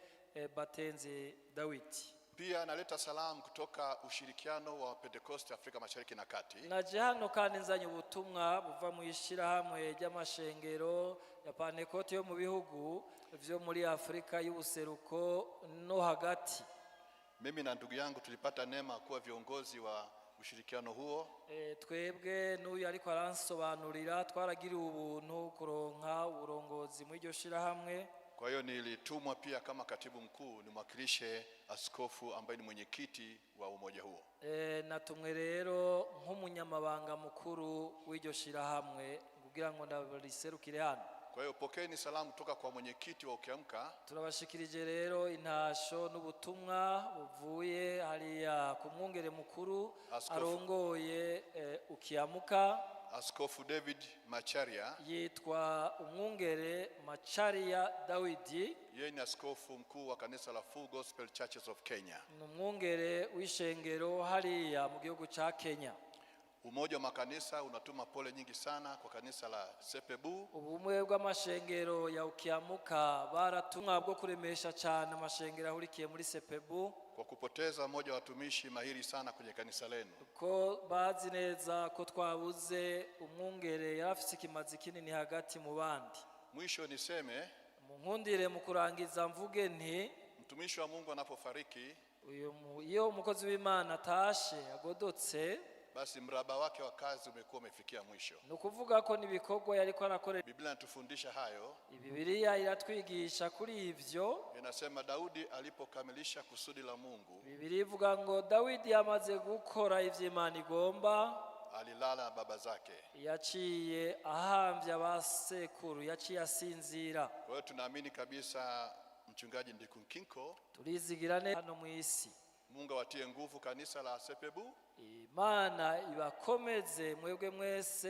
Batenzi Dawidi. Pia naleta salamu kutoka ushirikiano wa Pentekoste Afrika Mashariki na Kati. Naje hano kandi nzanye ubutumwa buva mu ishyirahamwe ry'amashengero ya Pantekote yo mu bihugu vyo muri Afurika y'ubuseruko no hagati. Mimi na ndugu yangu tulipata neema kuwa viongozi wa ushirikiano huo. Twebwe n'uyu ariko aransobanurira twaragiriwe ubuntu kuronka uburongozi muri iryo shirahamwe. Kwa hiyo nilitumwa pia kama katibu mkuu nimwakilishe askofu ambaye ni mwenyekiti wa umoja huo. Natumwe rero nk'umunyamabanga mukuru w'iryo shirahamwe kugira ngo ndariserukire hano. Kwa hiyo pokeeni salamu kutoka kwa mwenyekiti wa Ukiamka, Turabashikirije rero intasho n'ubutumwa buvuye hariya ku mwungere mukuru Askofu. arongoye Ukiamuka. Askofu David Macharia. Yitwa umwungere Macharia Dawidi. Yeye ni askofu mkuu wa kanisa la Full Gospel Churches of Kenya. Ni umwungere w'ishengero hariya mu gihugu ca Kenya. Umoja wa makanisa unatuma pole nyingi sana kwa kanisa la Sepebu Ubumwe bw'amashengero ya Ukiamuka baratumwa bwo kuremesha cyane amashengero ahurikiye muri Sepebu kwa kupoteza mmoja wa watumishi mahiri sana kwenye kanisa lenu. Ko bazi neza ko twabuze umwungere yari afise ikimazi kinini hagati mu bandi. Mwisho niseme, Munkundire mu kurangiza mvuge nti, mtumishi wa Mungu anapofariki, iyo umukozi w'Imana atashe agodotse, basi mraba wake wa kazi umekuwa umefikia mwisho. Ni ukuvuga ko n'ibikorwa yariko arakorera. Biblia inatufundisha hayo. Bibiliya iratwigisha kuri ivyo. Inasema Daudi alipokamilisha kusudi la Mungu, Bibiliya ivuga ngo Dawidi yamaze gukora ivyo Imana igomba, alilala na baba zake. Yaciye ahambye abasekuru yaciye asinzira. Kwa hiyo tunaamini kabisa mchungaji Ndikunkinko, Turizigira neza hano mu isi. Mungu awatie nguvu kanisa la Sepebu. Imana ibakomeze mwebwe mwese.